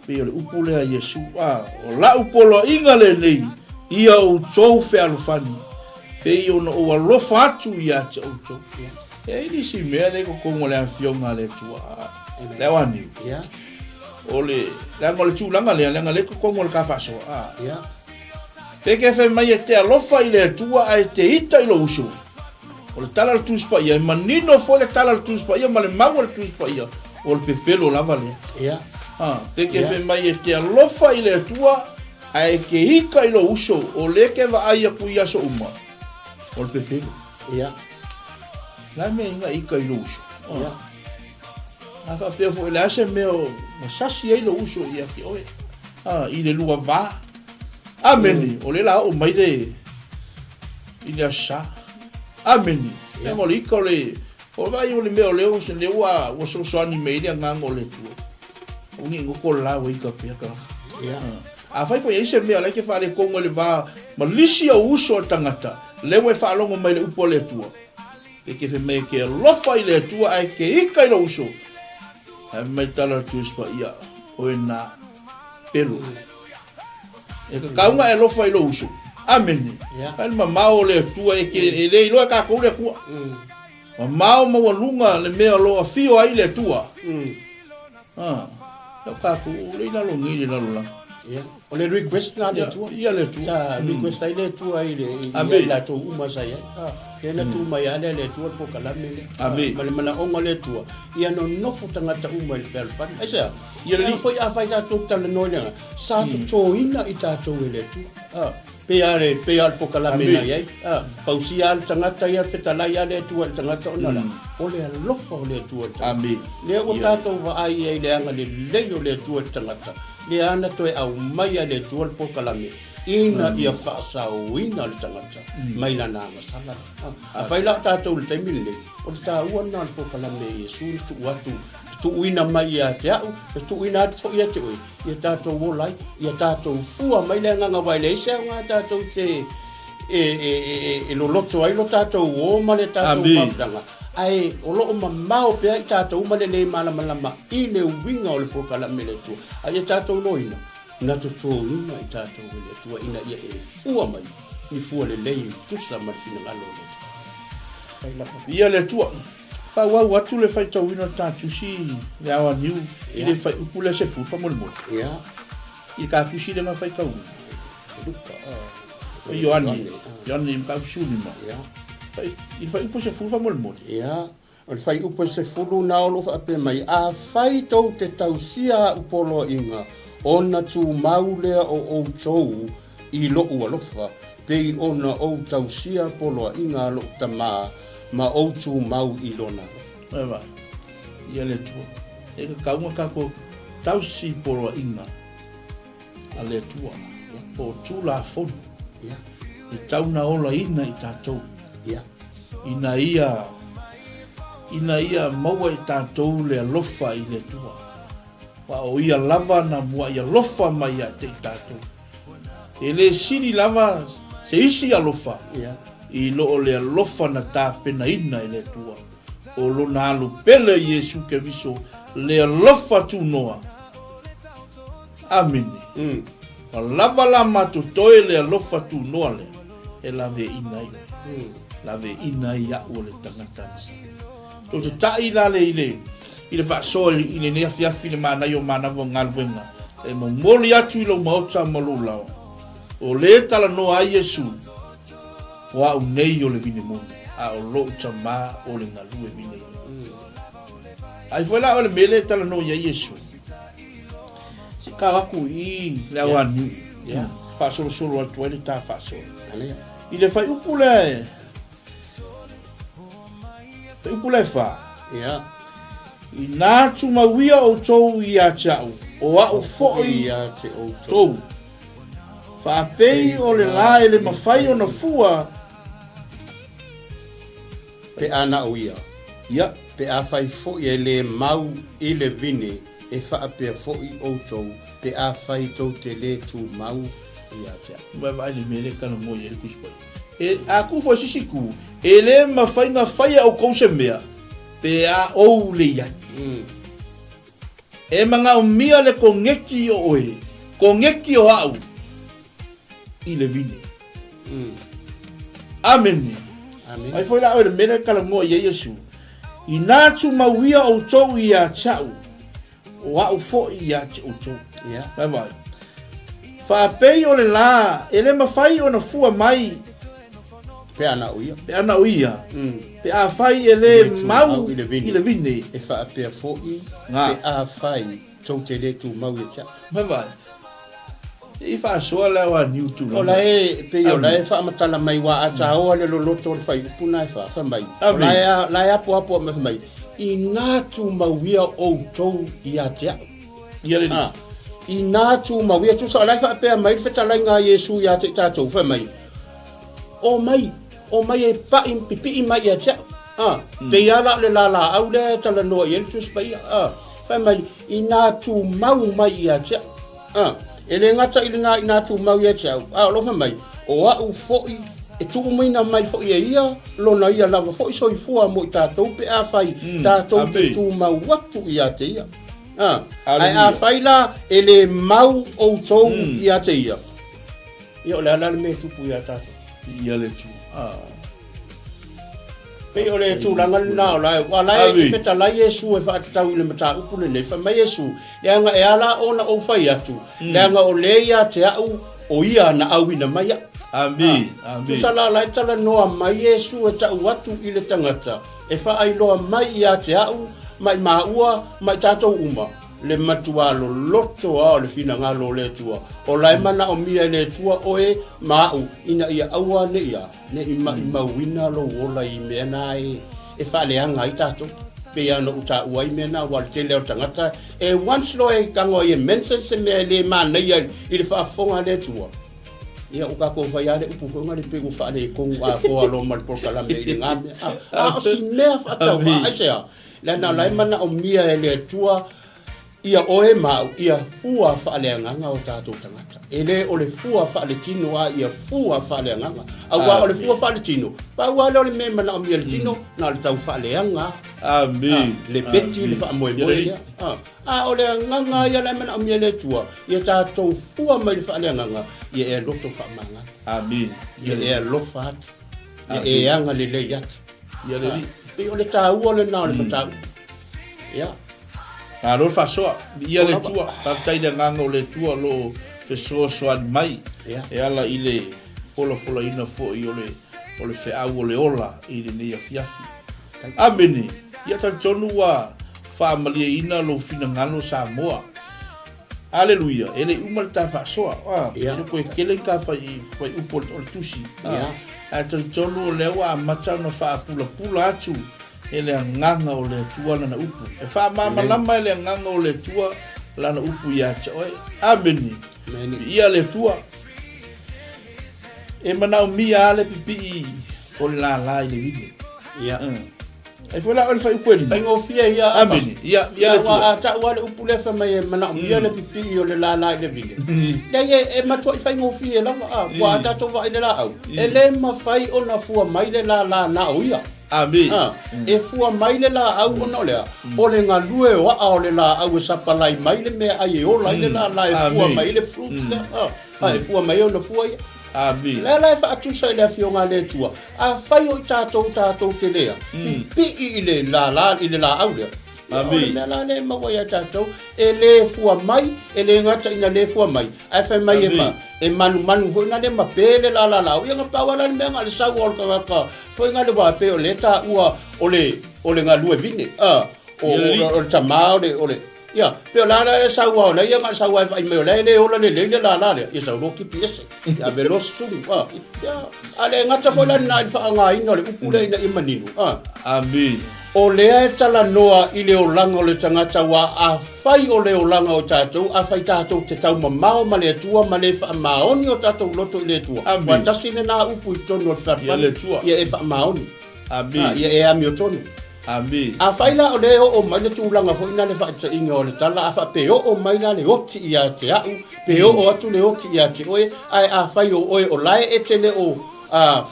pei o le upu lea a Iesu, a, o lau poloaiga lenei, ia outou fealofani, pei ona ou alofa atu ia te outou. E i ai nisi mea lea i totonu o le Afioga a le Atua, le ao aniu. O le, leaga o le tulaga lea, leaga lea i totonu o le ta faasoa, a. Pe ke fai mai e te alofa i le Atua ae te ita i lou uso. O le tala a le Tusi Paia, e manino foi le tala a le Tusi Paia ma le mau a le Tusi Paia, o le pepelo lava lea. Ia. Ha, pe ke fai mai e te alofa i le Atua ae ke ika i lou uso, o lea ke vaai aku i aso uma, o le pepelo. Ia. La mea inga ika i lou uso. Ia. A faapea foi le a se mea ua sasi ai lou uso ia te oe. Ha, i le lua va. Amene. O lea la oo mai le i le aso Sa. Amene. Ia mo le ika o le o vai o le mea o lea o lea ua ua sosoani mai le agaga o le Atua. O ni ngoko la ua ika pea ka. Ia. A fai foi ai se mea la ke whare kongo le va ma lisi o uso o tangata le ua e whaalongo mai le upu o le Atua. E ke fe mai ke alofa i le Atua ae ke ika i lo uso. Ae mai tala le Tusi Paia oe na pelo. E tatau ona e alofa i lou uso. Amene. Yeah. Ai le mamao o le Atua e ke e le iloa e tatou le Atua. Mamao maualuga le mea o lo o afio ai le Atua. Ah. Lau tatou o le i lalo nei le lalolagi. Yeah. O le request na le Atua. Ia le Atua. Sa request ai le Atua i le i Amene. ia latou uma sa i ai. Ah, lea na tu mai lava lea le Atua le polokalame lea. Amene. Ma le manaoga o le Atua, ia nonofo tagata uma i le fealofani. Aisea? Ia le Leaga foi afai tatou talanoa i le agaga, sa totoina i tatou e le Atua. A, pei lava le, pei lava o le polokalame na i ai. A, fausia lava le tagata ia, fetalai lava le Atua i le tagata ona o le a? O le alofa o le Atua i le tagata. Amene. Lea ua tatou vaai ai i le agalelei o le Atua i le tagata, lea lava na toe aumaia e le Atua le polokalame ina ia faasaoina le tagata mai lana agasala. A, afai la o tatou i le taimi lenei, o le taua lena o le polokalame a Iesu na tuu atu E tuuina mai ia te au, e tuuina atu foi ia te oe, ia tatou ola ai, ia tatou fua mai le agaga aua e leai se aoga tatou te e, e, e, e loloto ai lo tatou o ma le tatou mafutaga, ae o lo o mamao pea i tatou ma le lē malamalama i le uiga o le polokalame a le Atua, a ia tatou iloaina, na totoina i tatou e le Atua ina ia e fua mai ni fua lelei e tusa ma le finagalo o le Atua. Faafetai lava. Ia le Atua. Faaauau atu le faitauina o le ta tusi le ao aniu i le fuaiupu lea 10 faamolemole. Ia. I le ta tusi lea na faitauina. Luka. O Ioane. Ioane i mataupu 15. Ia. I le fuaiupu 10 faamolemole. Ia. O le fuaiupu 10 na o lo o faapea mai, Afai tou te tausia aʻu poloaiga, ona tumau lea o outou i loʻu alofa, pei ona ou tausia poloaiga a loʻu Tamā, ma ou tumau i lona alofa. Vae vae, ia le Atua, e tatau ona tatou tausi poloaiga a le Atua, po o Tulafono, e tau na olaina i tatou, ina ia, ina ia maua i tatou le alofa i le Atua. Aua o Ia lava na muaʻi alofa mai ia te i tatou. E le sili lava se isi alofa i lo o le alofa na tapenaina e le Atua, o Lona Alu pele Iesu Keriso, le alofa tunoa. Amene. Ua lava la matou toe le alofa tunoa lea e laveaina ai oe, laveaina ai aʻu o le tagata na sa. Tou te taʻi la le i le i le faasoa i lenei afiafi le manaia o manava o galuega e momoli atu i lou maota ma lou laoa. O le talanoa ai Iesu, O au nei o le vine moni, a o lou Tamā o le galue vine ia. Ai foi la o le mea lea e talanoa i ai Iesu. Se ka aku i le ao aniu. Yeah. Faasolosolo atu ai le ta faasoa. I le fuaiupu lea e Fuaiupu lea e fa. Yeah. Inā tumauia outou ia te au, o au foi ia te outou. Faapei o le la e le mafai ona fua. Pe a na o ia. Ia. Pe afai foi e le mau i le vine, e faapea foi outou, pe afai tou te le tumau ia te au. Ua vaai le mea lea e talanoa i ai le Tusi Paia. E, a ku foi sisi ku, e le mafai na faia outou se mea, pe a ou le i ai. E manaomia le koneki o oe, koneki o au, i le vine. Amene. Amene. Ai foi la oe le mea lea e talanoa i ai Iesu. Inā tumauia outou ia te au, o au foi ia te outou. Yeah. Vai vai. Faapei o le la, e le mafai ona fua mai Pe ana o ia. Pe ana o ia. Pe afai e le mau i le vine. I le vine. E faapea foi, Ngā. pe afai tou te le tumau ia te au. Vai vai. I faasoa le ao aniu tulaga. O la e, pei o la e faamatala mai ua a taoa le loloto o le fuaiupu na e fa, fai mai. O la e, la e apoapo mai fai mai, inā tumauia outou ia te au. Ia le Ah, inā tumauia, tusa o la e faapea mai le fetalaiga a Iesu ia te i tatou, fai mai, o mai, o mai e paʻi pipii mai ia te au. Ah, pei lava la o le lalaau lea e talanoa i ai le Tusi Paia. Ah, fai mai, inā tumau mai ia te au. A, e le gata i lena inā tumau ia te au, a o lo fai mai, o aʻu foi, e tuumaina mai foi e ia lona ia lava foi soifua mo i tatou pe afai tatou te tumau atu ia te ia. A, ae afai la e le mau outou ia te ia, ia o le a la le mea e tupu ia tatou? Ia le tu. A. Pei o le tulaga lena o la e, ua la e fetalai Iesu e faatatau i le mataupu lenei, fai mai Iesu, leaga e ala ona ou fai atu, leaga o le ia te au, o ia na auina mai aʻu. Ami, ami. Tusa la la e talanoa mai Iesu e taʻu atu i le tagata, e faailoa mai ia te au, ma i maua, ma i tatou uma, le matua loloto lava o le finagalo o le Atua, o la e manaomia e le Atua oe ma aʻu, ina ia aua ne i a. Ne i maʻimauina lou ola i mea na e faaleaga ai tatou. Pei lava ona ou taua ai mea na, aua o le tele lava o tagata e once loa e tago ai e mention se mea e le manaia i le faafofoga a le Atua, ia ua tatou fai lava le upu foi lea pei ua faaletonu atoa loa ma le polokalame i lena mea. A o si mea faatauvaa, aisea? Leaga o la e manaomia e le Atua Ia oe ma au, ia fua faaleagaga o tatou tagata. E le o le fua faaletino a ia fua faaleagaga. Aua o le fua faaletino, pau lava lea o le mea e manaomia e le tino, na o le tau faaleaga. Amene. Le peti, le faamoemoe lea. A o le agaga ia la e manaomia e le Atua, ia tatou fua mai le faaleagaga, ia e loto faamagalo. Amene. Ia e alofa atu. Ia e agalelei atu. Ia le alii. Pei o le taua lena o le mataupu. Ia. Malo le faasoa. Viia le Atua. Faafetai i le agaga o le Atua o lo o fesoasoani mai e ala i le folafolaina foi o le o le feau o le ola i lenei afiafi. Amene. Ia talitonu ua faamalieina lou finagalo Samoa. Aleluia, e le i uma le ta faasoa. Ah, e le koe tele ni ta fai, fai upu o le tusi. Ah, ae talitonu o lea ua amata ona faapulapula atu e le agaga o le Atua lana upu. E faamalamalama e le agaga o le Atua lana upu ia te oe. Amene. Viia le Atua. E manaomia lava le pipii o le lala i le vine. Ia. Ai foi la o le faiupu e lima. Faigofie ia. Amene. Ia, ia le Atua. A tau lava le upu lea fai mai e manaomia le pipii o le lala i le vine. Leai e, e matuai faigofie lava. A, ua a tatou vaai i le laau. E le mafai ona fua mai le lala na o ia. Amene. A, e fua mai le laau ona o le a? O le galue o aa o le laau e sapalai mai le meaai e ola ai le lala e fua mai ai le fruits lea. A, a, e fua mai ai ona fua ia. Amene. Lea la e faatusa i le Afioga a le Atua, afai o i tatou tatou te lea, pipii i le lala, i le laau lea. Amene. O le mea la lea e maua ia tatou, e le fua mai, e le gata ina le fua mai, ae fai mai e, ma, e manumanu foi na le mape le lala laau. Ia na pau lava la le mea na o le sau o le tagata foi na le wā pei o le taua o le, o le galue vine. A, o, o, o le tama o le, o le, Ia, pei o le a la le sau a o lea ia na o le sau a e vaai mai o lea e le ola lelei le lala lea, ia sau loa kipi ese, ia ave loa susunu, a. Ia, a le gata foi la lena i le faaaogaina o le upu lea ina ia manino, a. Amene. O lea e talanoa i le olaga o le tagata aua afai o le olaga o tatou, afai tatou te taumamao ma le Atua ma le faamaoni o tatou loto i le Atua, Amene. aua tasi lena upu i totonu o le Ia fealofani, le Atua. ia e faamaoni. Amene. A, ia e amiotonu. Amene. Afai la o lea e oo mai le tulaga foi lena le faaitaiga o le tala, a faapea e oo mai la le oti ia te au, pe oo atu le oti ia te oe, ae afai o oe o lae e te le o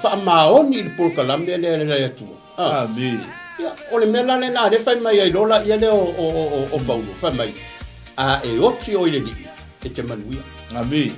faamaoni i le polokalame lea e le Atua. Amene. Ia, o le mea la lena lea fai mai ai loa laia lea o Paulo, fai mai, a e oti oe i le Alii, e te manuia. Amene.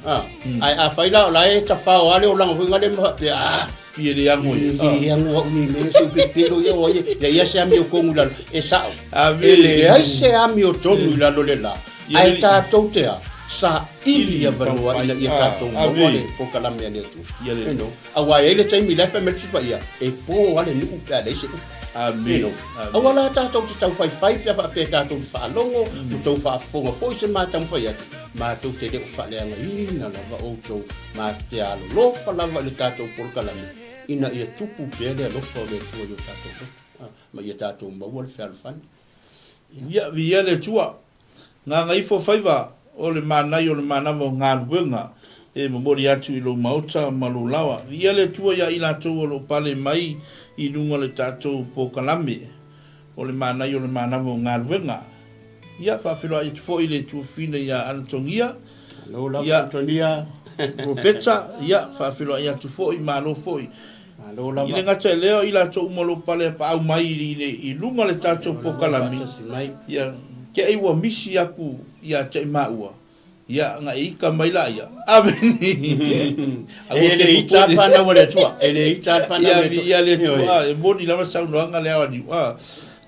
Ae afai la o lae e tafao lava le olaga foi lea ma faapea, a, Pi e le ago ia. E le ago au nei mea, se pepelo ia o ai, e leai se amiotonu i lalo. E sao. Amene. E leai se amiotonu i lalo le la. Ia Ae le- tatou te a, saili avanoa ina ia tatou maua le polokalame a le Atua. Ia le- You know, aua e i ai le taimi la e fai mai le Tusi Paia, e po lava le nuu pe a leai se upu. Amene. You know, Amene. aua la tatou te taufaifai pe a faapea tatou te faalogo, ua tou faafofoga foi se ma taumafai atu, matou te le o faaleagaina lava outou, ma te alolofa lava i le tatou polokalame, ina ia tupu pea le alofa o le Atua i o tatou loto, ma ia tatou maua le fealofani. Ia, viia le Atua. Gagaifo faiva o le manaia o le manava o galuega e momoli atu i lou maota ma lou laoa. Viia le Atua ia i latou o lo o pale mai i luga o le tatou polokalame o le manaia o le manava o galuega. Ia, faafeiloai atu foi i le tuafafine ia Anatonia. Malo lava Ia, Antonia. Robeta, ia, faafeiloai atu foi, malo foi. Malo lava. I le gata i lea, o i latou uma o lo o paleapaau mai i, le, i luga o le tatou polokalame, Faatasi mai. ia, te i ua misi aku ia te i maua, ia, na e ika mai laia. Amene. E le ita le whanau a le Atua. E le ita le whanau a le Atua. Ia, le Atua. E moni lava saunoaga lea o Niu.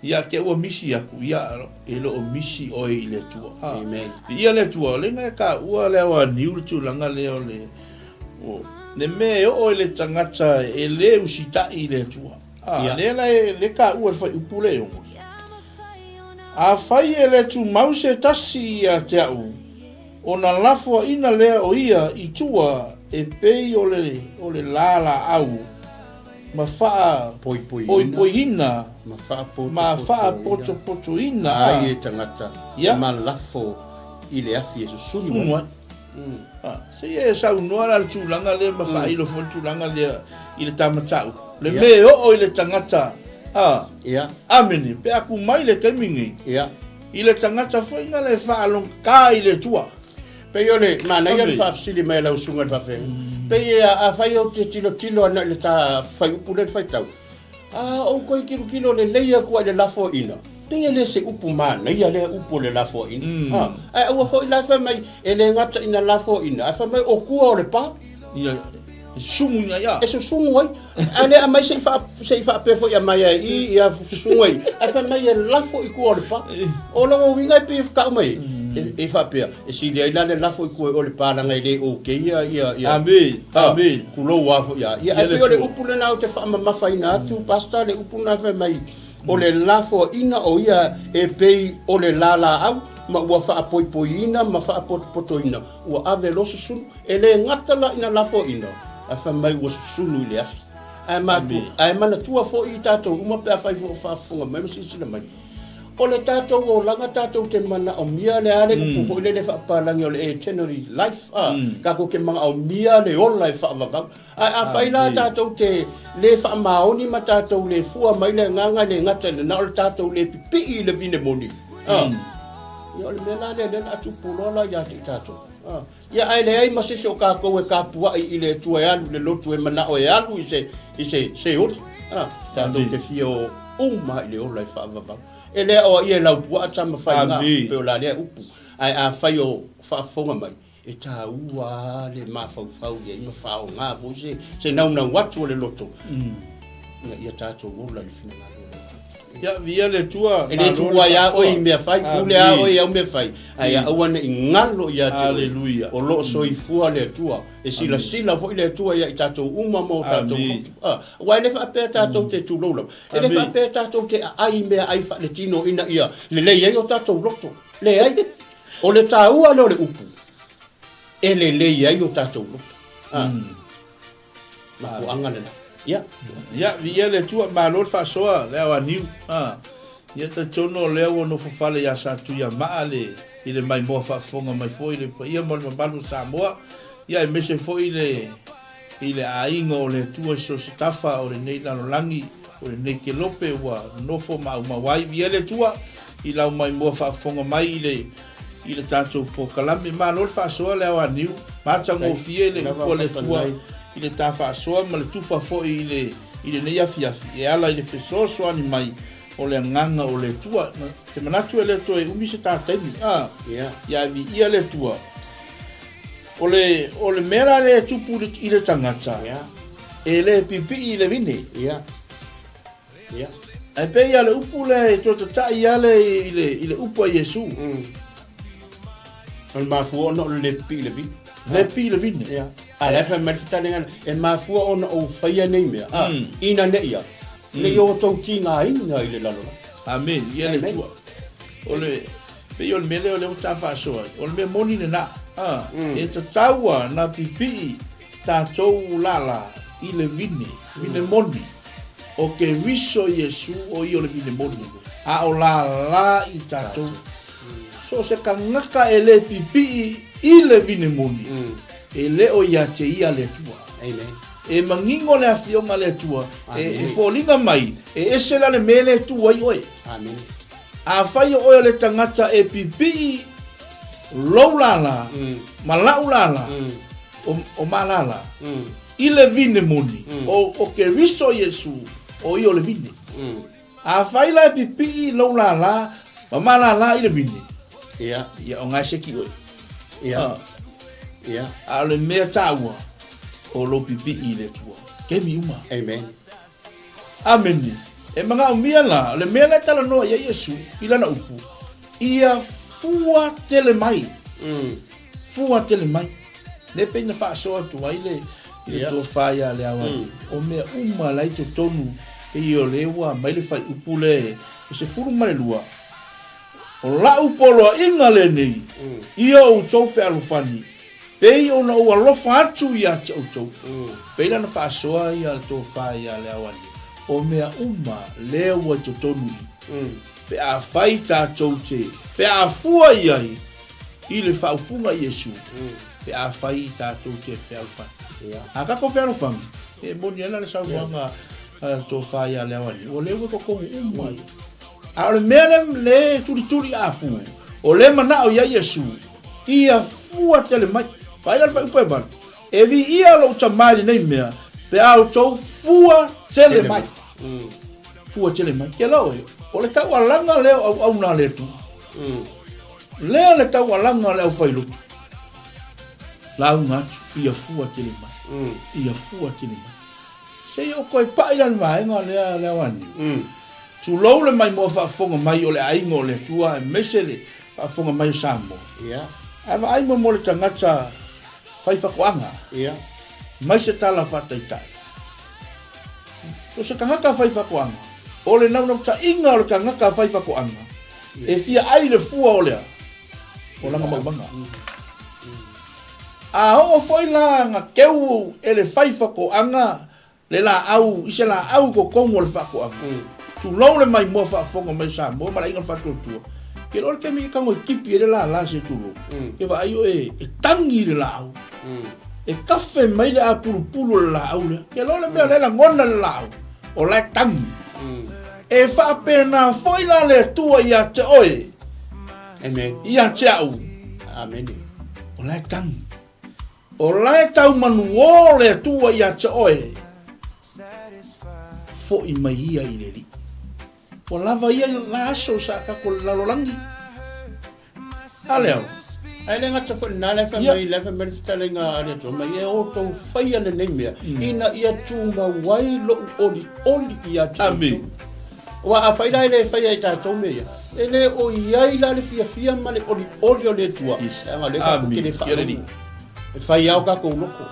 Ia, te ua misi aku, ia, e le o misi oe i le Atua. Amen. Ia le Atua, o le ngai ka ua lea o Niu le tulaga lea o le, o, le mea e oo i le tagata e le usitai i le Atua. Ia. Lea la e, le ka ua le whaiupu le e ongo. Afai e le tumau se tasi ia te au, ona lafoaina lea o ia i tua e pei o le, o le lā laau ma faapoipoiina ma faapotopotoina ai e tagata Ia. ma lafo i le afi e susunu ai. Se i e saunoa la le tulaga lea ma faailo foi le tulaga lea i le ta mataupu. Le Ia. mea e oo i le tagata, a, Ia. amene, pe a ku mai le taimi nei, Ia. i le tagata foi na le faalogogā i le Atua. Pei o le manaia le Amene. faafesili mai a lau susuga i le faafeagaiga. Pei e a, afai ou te tilotilo ana i le ta fuaiupu lea na faitau, A outou i tilotilo lelei atu ai i le lafoaiina, pei e le se upu manaia lea upu o le lafoaiina. A, ae aua foi la e fai mai e le gata ina lafoaiina, ae fai mai o tua o le pa. Ia. E susugu ina ia. E susugu ai. Ae le aumai se i faa, se i faapea foi aumai ai i ia susugu ai. Ae fai mai e lafo i tua o le pa. O lona uiga e pei e tau mai e, e faapea, e sili ai la le lafo i tua o le pa leaga e le okay ia ia ia. Amene, amene. Tulou lava foi a. Ia ae pei o le upu lena ou te faamamafaina atu Pastor le upu lena fai mai o le lafoaiga o ia e pei o le lalaau ma ua faapoipoiina ma faapotopotoina ua ave loa susunu. E le gata la ina lafoaiina, ae fai mai ua susunu i le afi. Ae matu, ae manatua foi i tatou uma pe afai foi o faafofoga mai ma silasila mai, o le tatou olaga tatou te manaomia le a le upu foi lele faapapalagi o le eternal life, a, tatou te manaomia le ola e faavavau. Ae afai la tatou te le faamaoni ma tatou le fua mai le agaga e le gata i lena, o le tatou le pipii i le vine moni, a, ia o le mea la lea lea o le a tupu loa la ia te i tatou. A, ia ae leai ma se isi o tatou e tapuai i le Atua e alu i le lotu e manao e alu i se, i se Seoli. A, tatou te fia o uma i le ola e faavavau. E le aoaia e Laupuaa tama faiga, pei o la lea upu. Ae afai o faafofoga mai, E taua lava le mafaufau i ai ma faaaoga foi se, se naunau atu o le loto ina ia tatou ola i le finagalo o le Atua. Ia, viia le Atua. E le tuua ai lava oe i mea fai, pule lava oe i au mea fai, ae ia aua ne i galo ia te oe, o lo o soifua le Atua. E silasila foi le Atua ia i tatou uma ma o tatou loto. Aua e le faapea tatou te tulou lava, e le faapea tatou te aai i meaai faaletino ina ia lelei ai o tatou loto. Leai. O le taua lea o le upu e lelei ai o tatou loto. Ah. Mm. Mafuaaga lena. Ia. Ia, viia le Atua, malo le faasoa le ao aniu. Ah. Ia talitonu o lea ua nofo fale ia Satuiamaa le i le maimoa faafofoga mai foi le paia ma le mamalu o Samoa. Ia aemaise foi le I le aiga o le Atua i so o se tafa o lenei lalolagi, o lenei kelope ua nofo maumau ai. Viia le Atua i lau maimoa faafofoga mai i le i le tatou polokalame. Malo le faasoa le ao aniu, matagofie le upu a le Atua i le ta faasoa ma le tufa foi i le i lenei afiafi e ala i le fesoasoani mai o le agaga o le Atua. Te manatu e le toe umi se ta taimi, a, ia viia le Atua. O le, o le mea la lea e tupu i le tagata, yeah. e le pipii i le vine. Yeah. Yeah. Ae pei a le upu lea e toe tatai lava le, i le, i le upu a Iesu. O le mafua ona o le le pipii i le vine. Le pipii i le vine. Yeah. A la e fai mai le fetalaiga, e mafua ona ou faia nei mea. Ah, ina ne i a. Ne i outou tigaina i le lalolagi. Amene. Ia le Atua. O le, pei o le mea lea o lea ua ta faasoa ai. O le mea moni lena. A, e tatau lava ona pipii tatou lala i le vine, vine moni. O Keriso Iesu o ia o le vine moni, a o lala i tatou. So o se tagata e le pipii i le vine moni, e le o ia te ia le Atua. Amen. E manino le afioga a le Atua, e, e foliga mai, e ese la le mea lea e tu ai oe. Amen. Afai o oe o le tagata e pipii lou lala ma la'u lala, o, o ma lala, i le vine moni, o, o Keriso Iesu, o ia o le vine. Afai la e pipii lou lala ma ma lala i le vine, Ia. ia o gae seki oe. Ia. Ah. Ia. A o le mea taua, o lou pipii i le Atua. Kemi uma. Amen. Amene. E manaomia la, o le mea lea e talanoa i ai Iesu i lana upu, ia fua tele mai. Fua tele mai. Lea pei na faasoa atu ai le, i le tofa ia Leaoa. O mea uma la i totonu, pei o lea ua aumai le faaiupu lea e 12, O la'u poloaiga lenei, ia outou fealofani, pei ona ou alofa atu ia te outou. Pei la na faasoa ia le tofa ia Leaoani, o mea uma lea ua i totonu i, pe afai tatou te, pe a fua i ai i le faaupuga a Iesu, pe afai tatou te fealofani. A tatou fealofani, e moni ai la le saunoaga a le tofa ia Leaoani, ua lea ua i totonu uma ia. A o le mea lea le tulituli apu, o le manao ia Iesu, ia fua tele mai. Vaai la le fuaiupu e 8. E viia lou Tama i lenei mea, pe a outou fua tele mai. Fua tele mai. Ke la oe, o le taualaga lea o auauna a le Atua. Lea le taualaga a le aufailotu. Lauga atu, ia fua tele mai. Ia fua tele mai. Se i ou toe pai la i le vaega lea le aoaniu. Tulou le maimoa faafofoga mai o le aiga o le Atua aemaise le faafofoga mai o Samoa. Ae vaai mo mo le tagata fai fatoaga. Mai se tala faataitai. So se tagata fai fatoaga, o le naunautaiga o le tagata fai fatoaga, e fia ai le fua o le a? O lana maumaga. A oo foi la na keu e le fai fatoaga le laau i se laau i totonu o le faatoaga, tulou le maimoa faafofoga mai Samoa ma le aiga o le Faatuatua, ke loa le taimi e tago e tipi ai le lala se tulou, ke vaai oe e tagi le laau, e kafe mai le apulupulu o le laau lea, ke loa le mea o lea e lagona le laau, o la e tagi. E faapena foi la le Atua ia te oe, Amen. Ia te au. Amen. O la e tagi. O la e tau manuō le Atua ia te oe. Foʻi mai ia i le Alii. Ua lava ia la aso sa tatou le lalolagi. A lea. Ae le gata foi lena, la e fai mai, la e fai mai le fetalaiga a le Atua mai, e outou faia lenei mea, ina ia tumau ai lou olioli ia te outou. Aua afai la e le faia e tatou mea ia, e le o i ai la le fiafia ma le olioli o le Atua, leaga o lea tatou te le faalogo. E fai lava o tatou loto.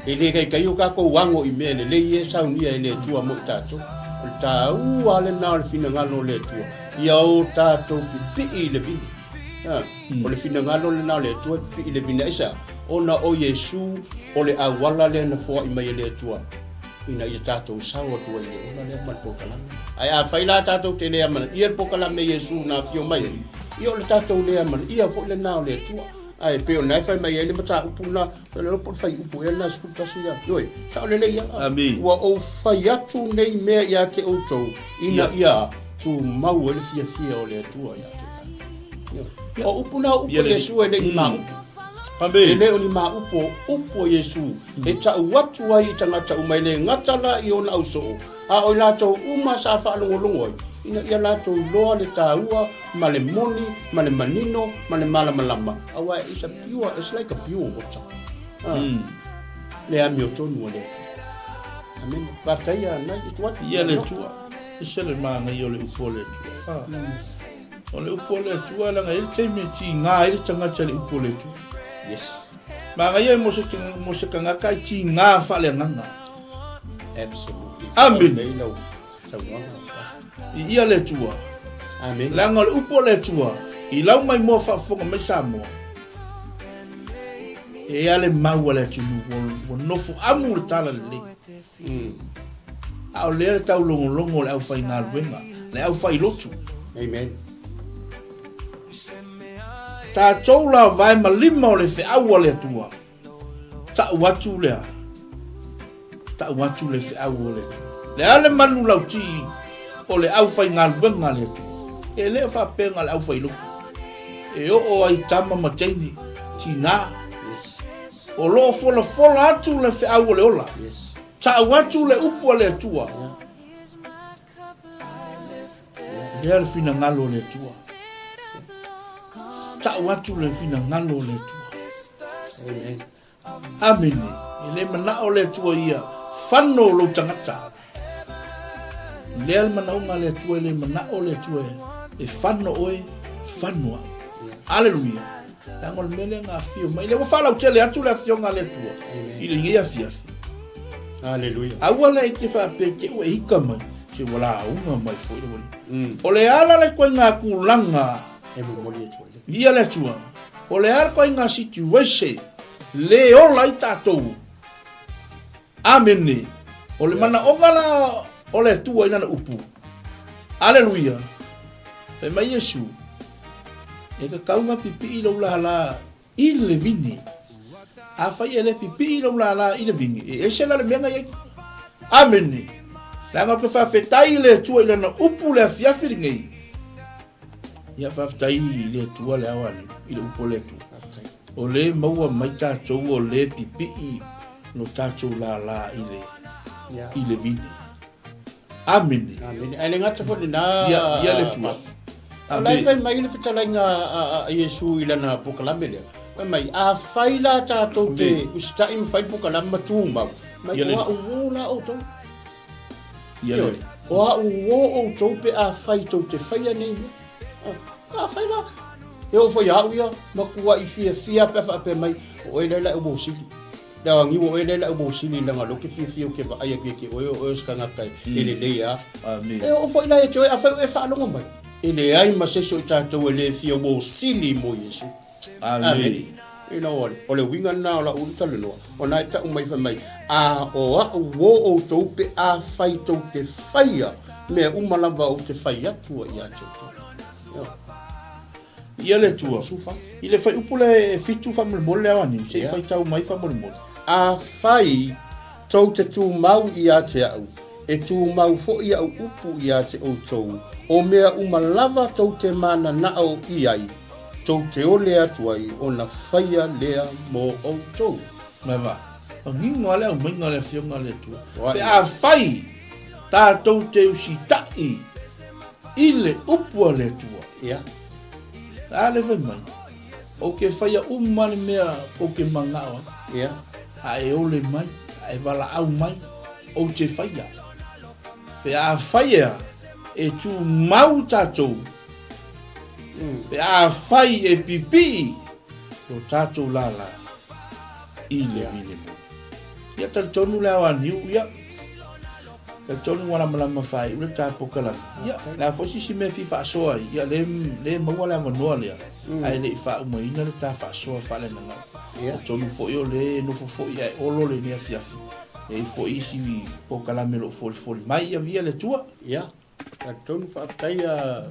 E le kaikai o tatou ago i mea lelei e saunia e le Atua mo i tatou. O le taua lena o le finagalo o le Atua, ia o tatou pipii i le vine. O le finagalo lena o le Atua e pipii i le vine. Aisea? Ona o Iesu o le auala lea na foai mai e le Atua. ina ia tatou sao atu ai i le ola lea ma le polokalame. Ae afai la tatou te le amanaia le polokalame Iesu na afio mai ai, ia o le tatou le amanaia foi lena o le Atua. Ae pei o lena e fai mai ai le mataupu lena, o le po o le fuaiupu ea lena 11 ia. Ioe, sao lelei lava. Amene. Ua ou fai atu nei mea ia te outou, ina ia tumau ai le fiafia o le Atua ia te tatou. Ioe. O upu na o upu a Iesu e le i ni ma upu. Amene. E le o ni ma upu, o upu a Iesu. E tau atu ai i tagata uma, e le gata la i ona ausoo, a o i latou uma sa faalogologo ai, ina ia latou iloa le taua ma le moni ma le manino ma le malamalama, aua it's a pure, it's like a pure water. Ah, Le amiotonu a le Atua. Amene. Faafetai a nai i atu atu. Ia le Atua. Ese le manaia o le upu a le Atua. Ah. O le upu a le Atua, leaga e i ai le taimi e tiga ai le tagata i le upu a le Atua. Yes. Manaia mo se, mo se tagata e tiga faaleagaga. Absolutely. Amene. I ia le Atua. Amen. Leaga o le upu a le Atua, i lau mai moa faafofoga mai Samoa, e ia le mau a le atunuu, ua, ua nofo amu le tala lelei. A o lea le taulogologo o le aufaigaluega, le aufailotu. Amen. Tatou la vae ma lima o le feau a le Atua. Ta'u atu lea. Ta'u atu le feau o le Atua. Le a le manu lauti o le aufaigaluega a le Atua. E le o faapea le aufailotu. E oo ai tama ma teine, tinā. Yes. O lo o folafola atu le feau o le ola. Yes. Ta'u atu le upu a le Atua. Lea le finagalo o le Atua. Ta'u atu le finagalo o le Atua. Amen. Amene. E le manao le Atua ia fano lou tagata. Lea le manaoga a le Atua, e le manao le Atua e fano oe, fano au. Aleluia. Leaga o le mea lea na afio mai. Lea ua faalautele atu le afioga a le Atua i lenei afiafi. Aleluia. Aua le te faapea te ua e ika mai, se ua lauga mai foi le wali. O le ala le koinga tulaga E momoli atu ai. Via le Atua. O le ala koinga situation le ola ai tatou. Amene. O le manaoga la o le Atua i lana upu. Aleluia. Fai mai Iesu, e tatau na pipii lou lala i le vine. Afai e le pipii lou lala i le vine, e ese la le mea na i ai. Amene. Leaga ou te faafetai i le Atua i lana upu le afiafi lenei. Ia faafetai i le Atua le ao i le upu o le Atua. O le maua mai tatou o le pipii lo tatou lala i le, i le vine. Amene. Amene. Ae le gata foi lena. Ia, ia le Atua. O la e fai mai le fetalaiga a Iesu i lana polokalame lea. Fai mai, afai la tatou te usitai ma fai le polokalame ma tumau, mai o a'u uo la outou. Ioe, o a'u uo outou pe afai tou te faia nei mea. Afai la, e oo foi ia a'u ia, matuai fiafia pe a faapea mai, o oe lea la e uo sili. Le aoaniu o oe lea la e uo sili leaga o lea ou te fiafia ou te vaai atu ia te oe o oe o se tagata e lelei a. E oo foi la ia te oe, afai o e faalogo mai, e leai ma se isi o i tatou e le fia uo sili mo Iesu. Amene. Ina o o le uiga lena o lau talanoa, ona e tau mai fai mai, a o a'u uo outou pe afai tou te faia mea uma lava ou te fai atu ai ia te outou. Ioe. Ia le Atua, i le fuaiupu lea e fitu faamolemole le aoaniu, se i faitau mai faamolemole. Afai tou te tumau ia te a'u, e tumau foi a'u upu ia te outou, o mea uma lava tou te mananao i ai, tou te ole atu ai ona faia lea mo outou. Mai va, manino lava le aumaiga a le Afioga a le Atua, pe afai tatou te usitaʻi i le upu a le Atua. Ia. A le fai mai, ou te faia uma le mea tou te manao ai. Ia. A e ole mai, a e valaau mai, ou te faia. Pe afai ea, e tumau tatou Pe afai e pipii lo tatou lala i le filemu. Ia talitonu le ao aniu, ia talitonu ua lamalama faaiu le ta polokalame. Ia, le a foi se isi mea e fia faasoa ai, ia le, le maua le avanoa lea, ae le i faaumaina le ta faasoa faaleanagau. Talitonu foi o le nofo foi ae olo lenei afiafi, e i ai foi isi polokalame o lo o folifoli mai, ia viia le Atua. Ia. Talitonu faafetai a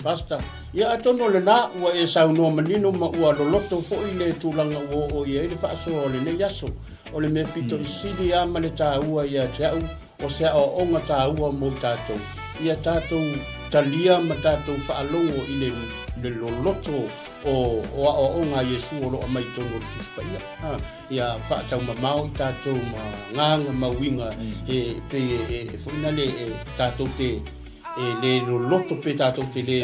Pastor. Ia atonu o lena ua e saunoa manino ma ua loloto foi le tulaga ua oo i ai le faasoa o lenei aso. O le mea pito i sili lava ma le taua ia te au, o se aoaoga taua mo i tatou, ia tatou talia ma tatou faalogo i le le loloto o o aoaoga a Iesu o lo o aumai i totonu o le Tusi Paia. Ia faataumamao i tatou ma gaga ma uiga e pei e foi na le e tatou te e le loloto pe tatou te le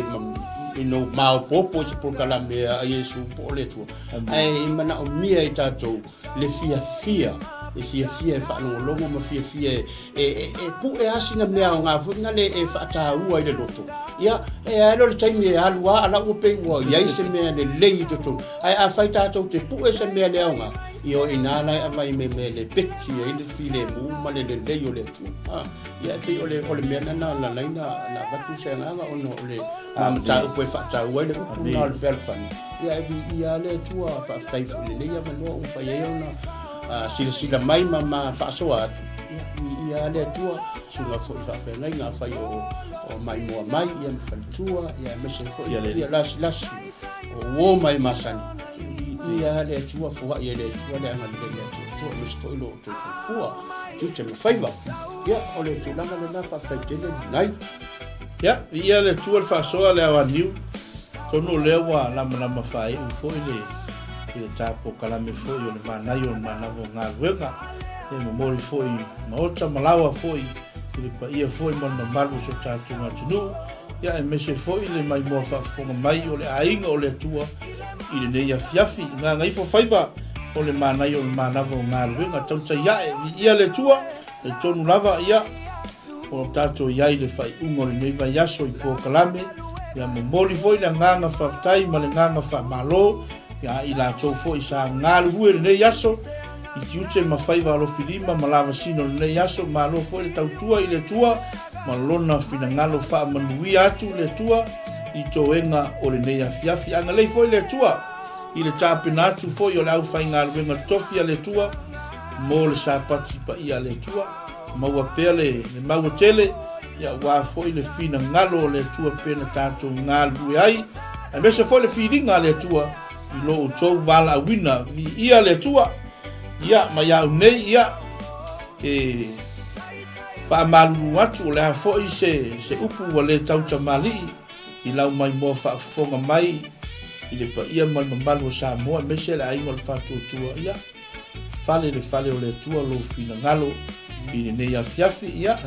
you know, maopoopo i se polokalame a Iesu po o le Atua. Ae e manaomia i tatou le fiafia, e fiafia e faalogologo ma fiafia e e, e, e pue lava sina mea aoga foi na le e faataua i le loto. Ia, e ae loa le taimi e alu lava, a la ua pei ua i ai se mea lelei i totonu. Ae afai tatou te pue se mea le aoga, ia o i ina la e aumai me mea le peti ai le filemu ma le lelei o le Atua. Ha, ia e pei o le, o le mea lena na ala ai na, na avatu se agaga ona o le ma mataupu e faataua ai le upu lena o le fealofani. Ia e viia lava le Atua, faafetai foi i lenei avanoa ua mafai ai ona silasila mai ma ma faasoa atu. Ia, viia lava le Atua, susuga foi i faafeagaiga afai o, o maimoa mai, ia ma faletua, ia aemaise foi ia, ia lasilasi o uo mai masani. Viia lava le Atua, foai e le Atua le agalelei ia te outou, aemaise foi lo outou soifua, tiute ma faiva. Ia, o le tulaga lena, faafetai tele Lunai. Ia, viia le Atua le faasoa le ao aniu. Atonu o lea ua lamalama faaiu foi le i le ta polokalame foi o le manaia o le manava o galuega. Ia momoli foi maota ma laoa foi i le paia foi ma le mamalu o so tatou atunuu. Ia aemaise foi le maimoa faafofoga mai o le aiga o le Atua i lenei afiafi. I gagaifo faiva o le manaia o le manava o galuega. Tautai ae, viia le Atua, talitonu lava, ia, O tatou i ai i le faaiuga o lenei vaiaso i polokalame, ia momoli foi le agaga faafetai ma le agaga faamalo ia i latou foi sa galulue i lenei aso i tiute ma faiva alofilima ma lavasina o lenei aso. Malo foi le tautua i le Atua ma lona finagalo faamanuia atu le Atua i toega o lenei afiafi. Agalelei foi le Atua i le tapena atu foi o le aufaigaluega tofi a le Atua mo le Sapati paia a le Atua. Maua pea le maua tele, ia aua foi le finagalo o le Atua pei ona tatou galulue ai, aemaise foi le filiga a le Atua i lo outou valaauina. Viia le Atua, ia ma iau nei, ia, e faamalulu atu o le a foi se, se upu ua le tautamalii i lau maimoa faafofoga mai i le paia ma le mamalu o Samoa, aemaise le aiga o le Faatuatua, ia, Fale le fale o le Atua lou finagalo i lenei afiafi. Ia,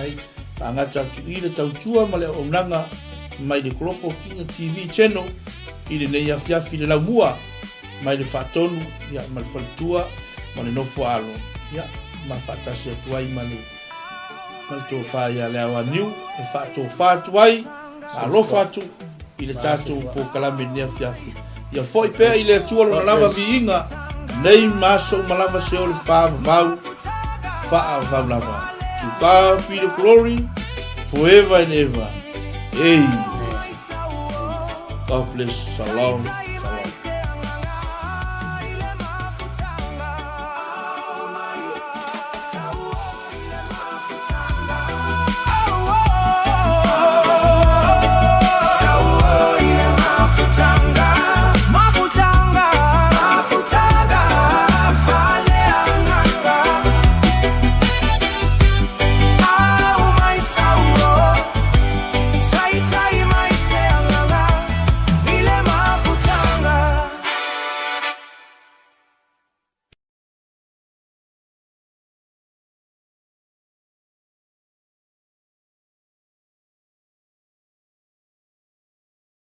faagata atu i le tautua ma le auaunaga mai le Kolopo Kinga TV Channel i lenei afiafi le laumua. mai le faatonu ia ma le faletua ma le nofo alo ia ma faatasi atu ai ma le ma le tofa ia Leaoaniu e faatofa atu ai ma alofa atu i le tatou polokalame i lenei afiafi. Ia foi pea i le Atua lona lava viiga nei ma aso uma lava se ole faavavau faavavau lava. To God be the glory forever and ever. Amen. God bless. Shalom.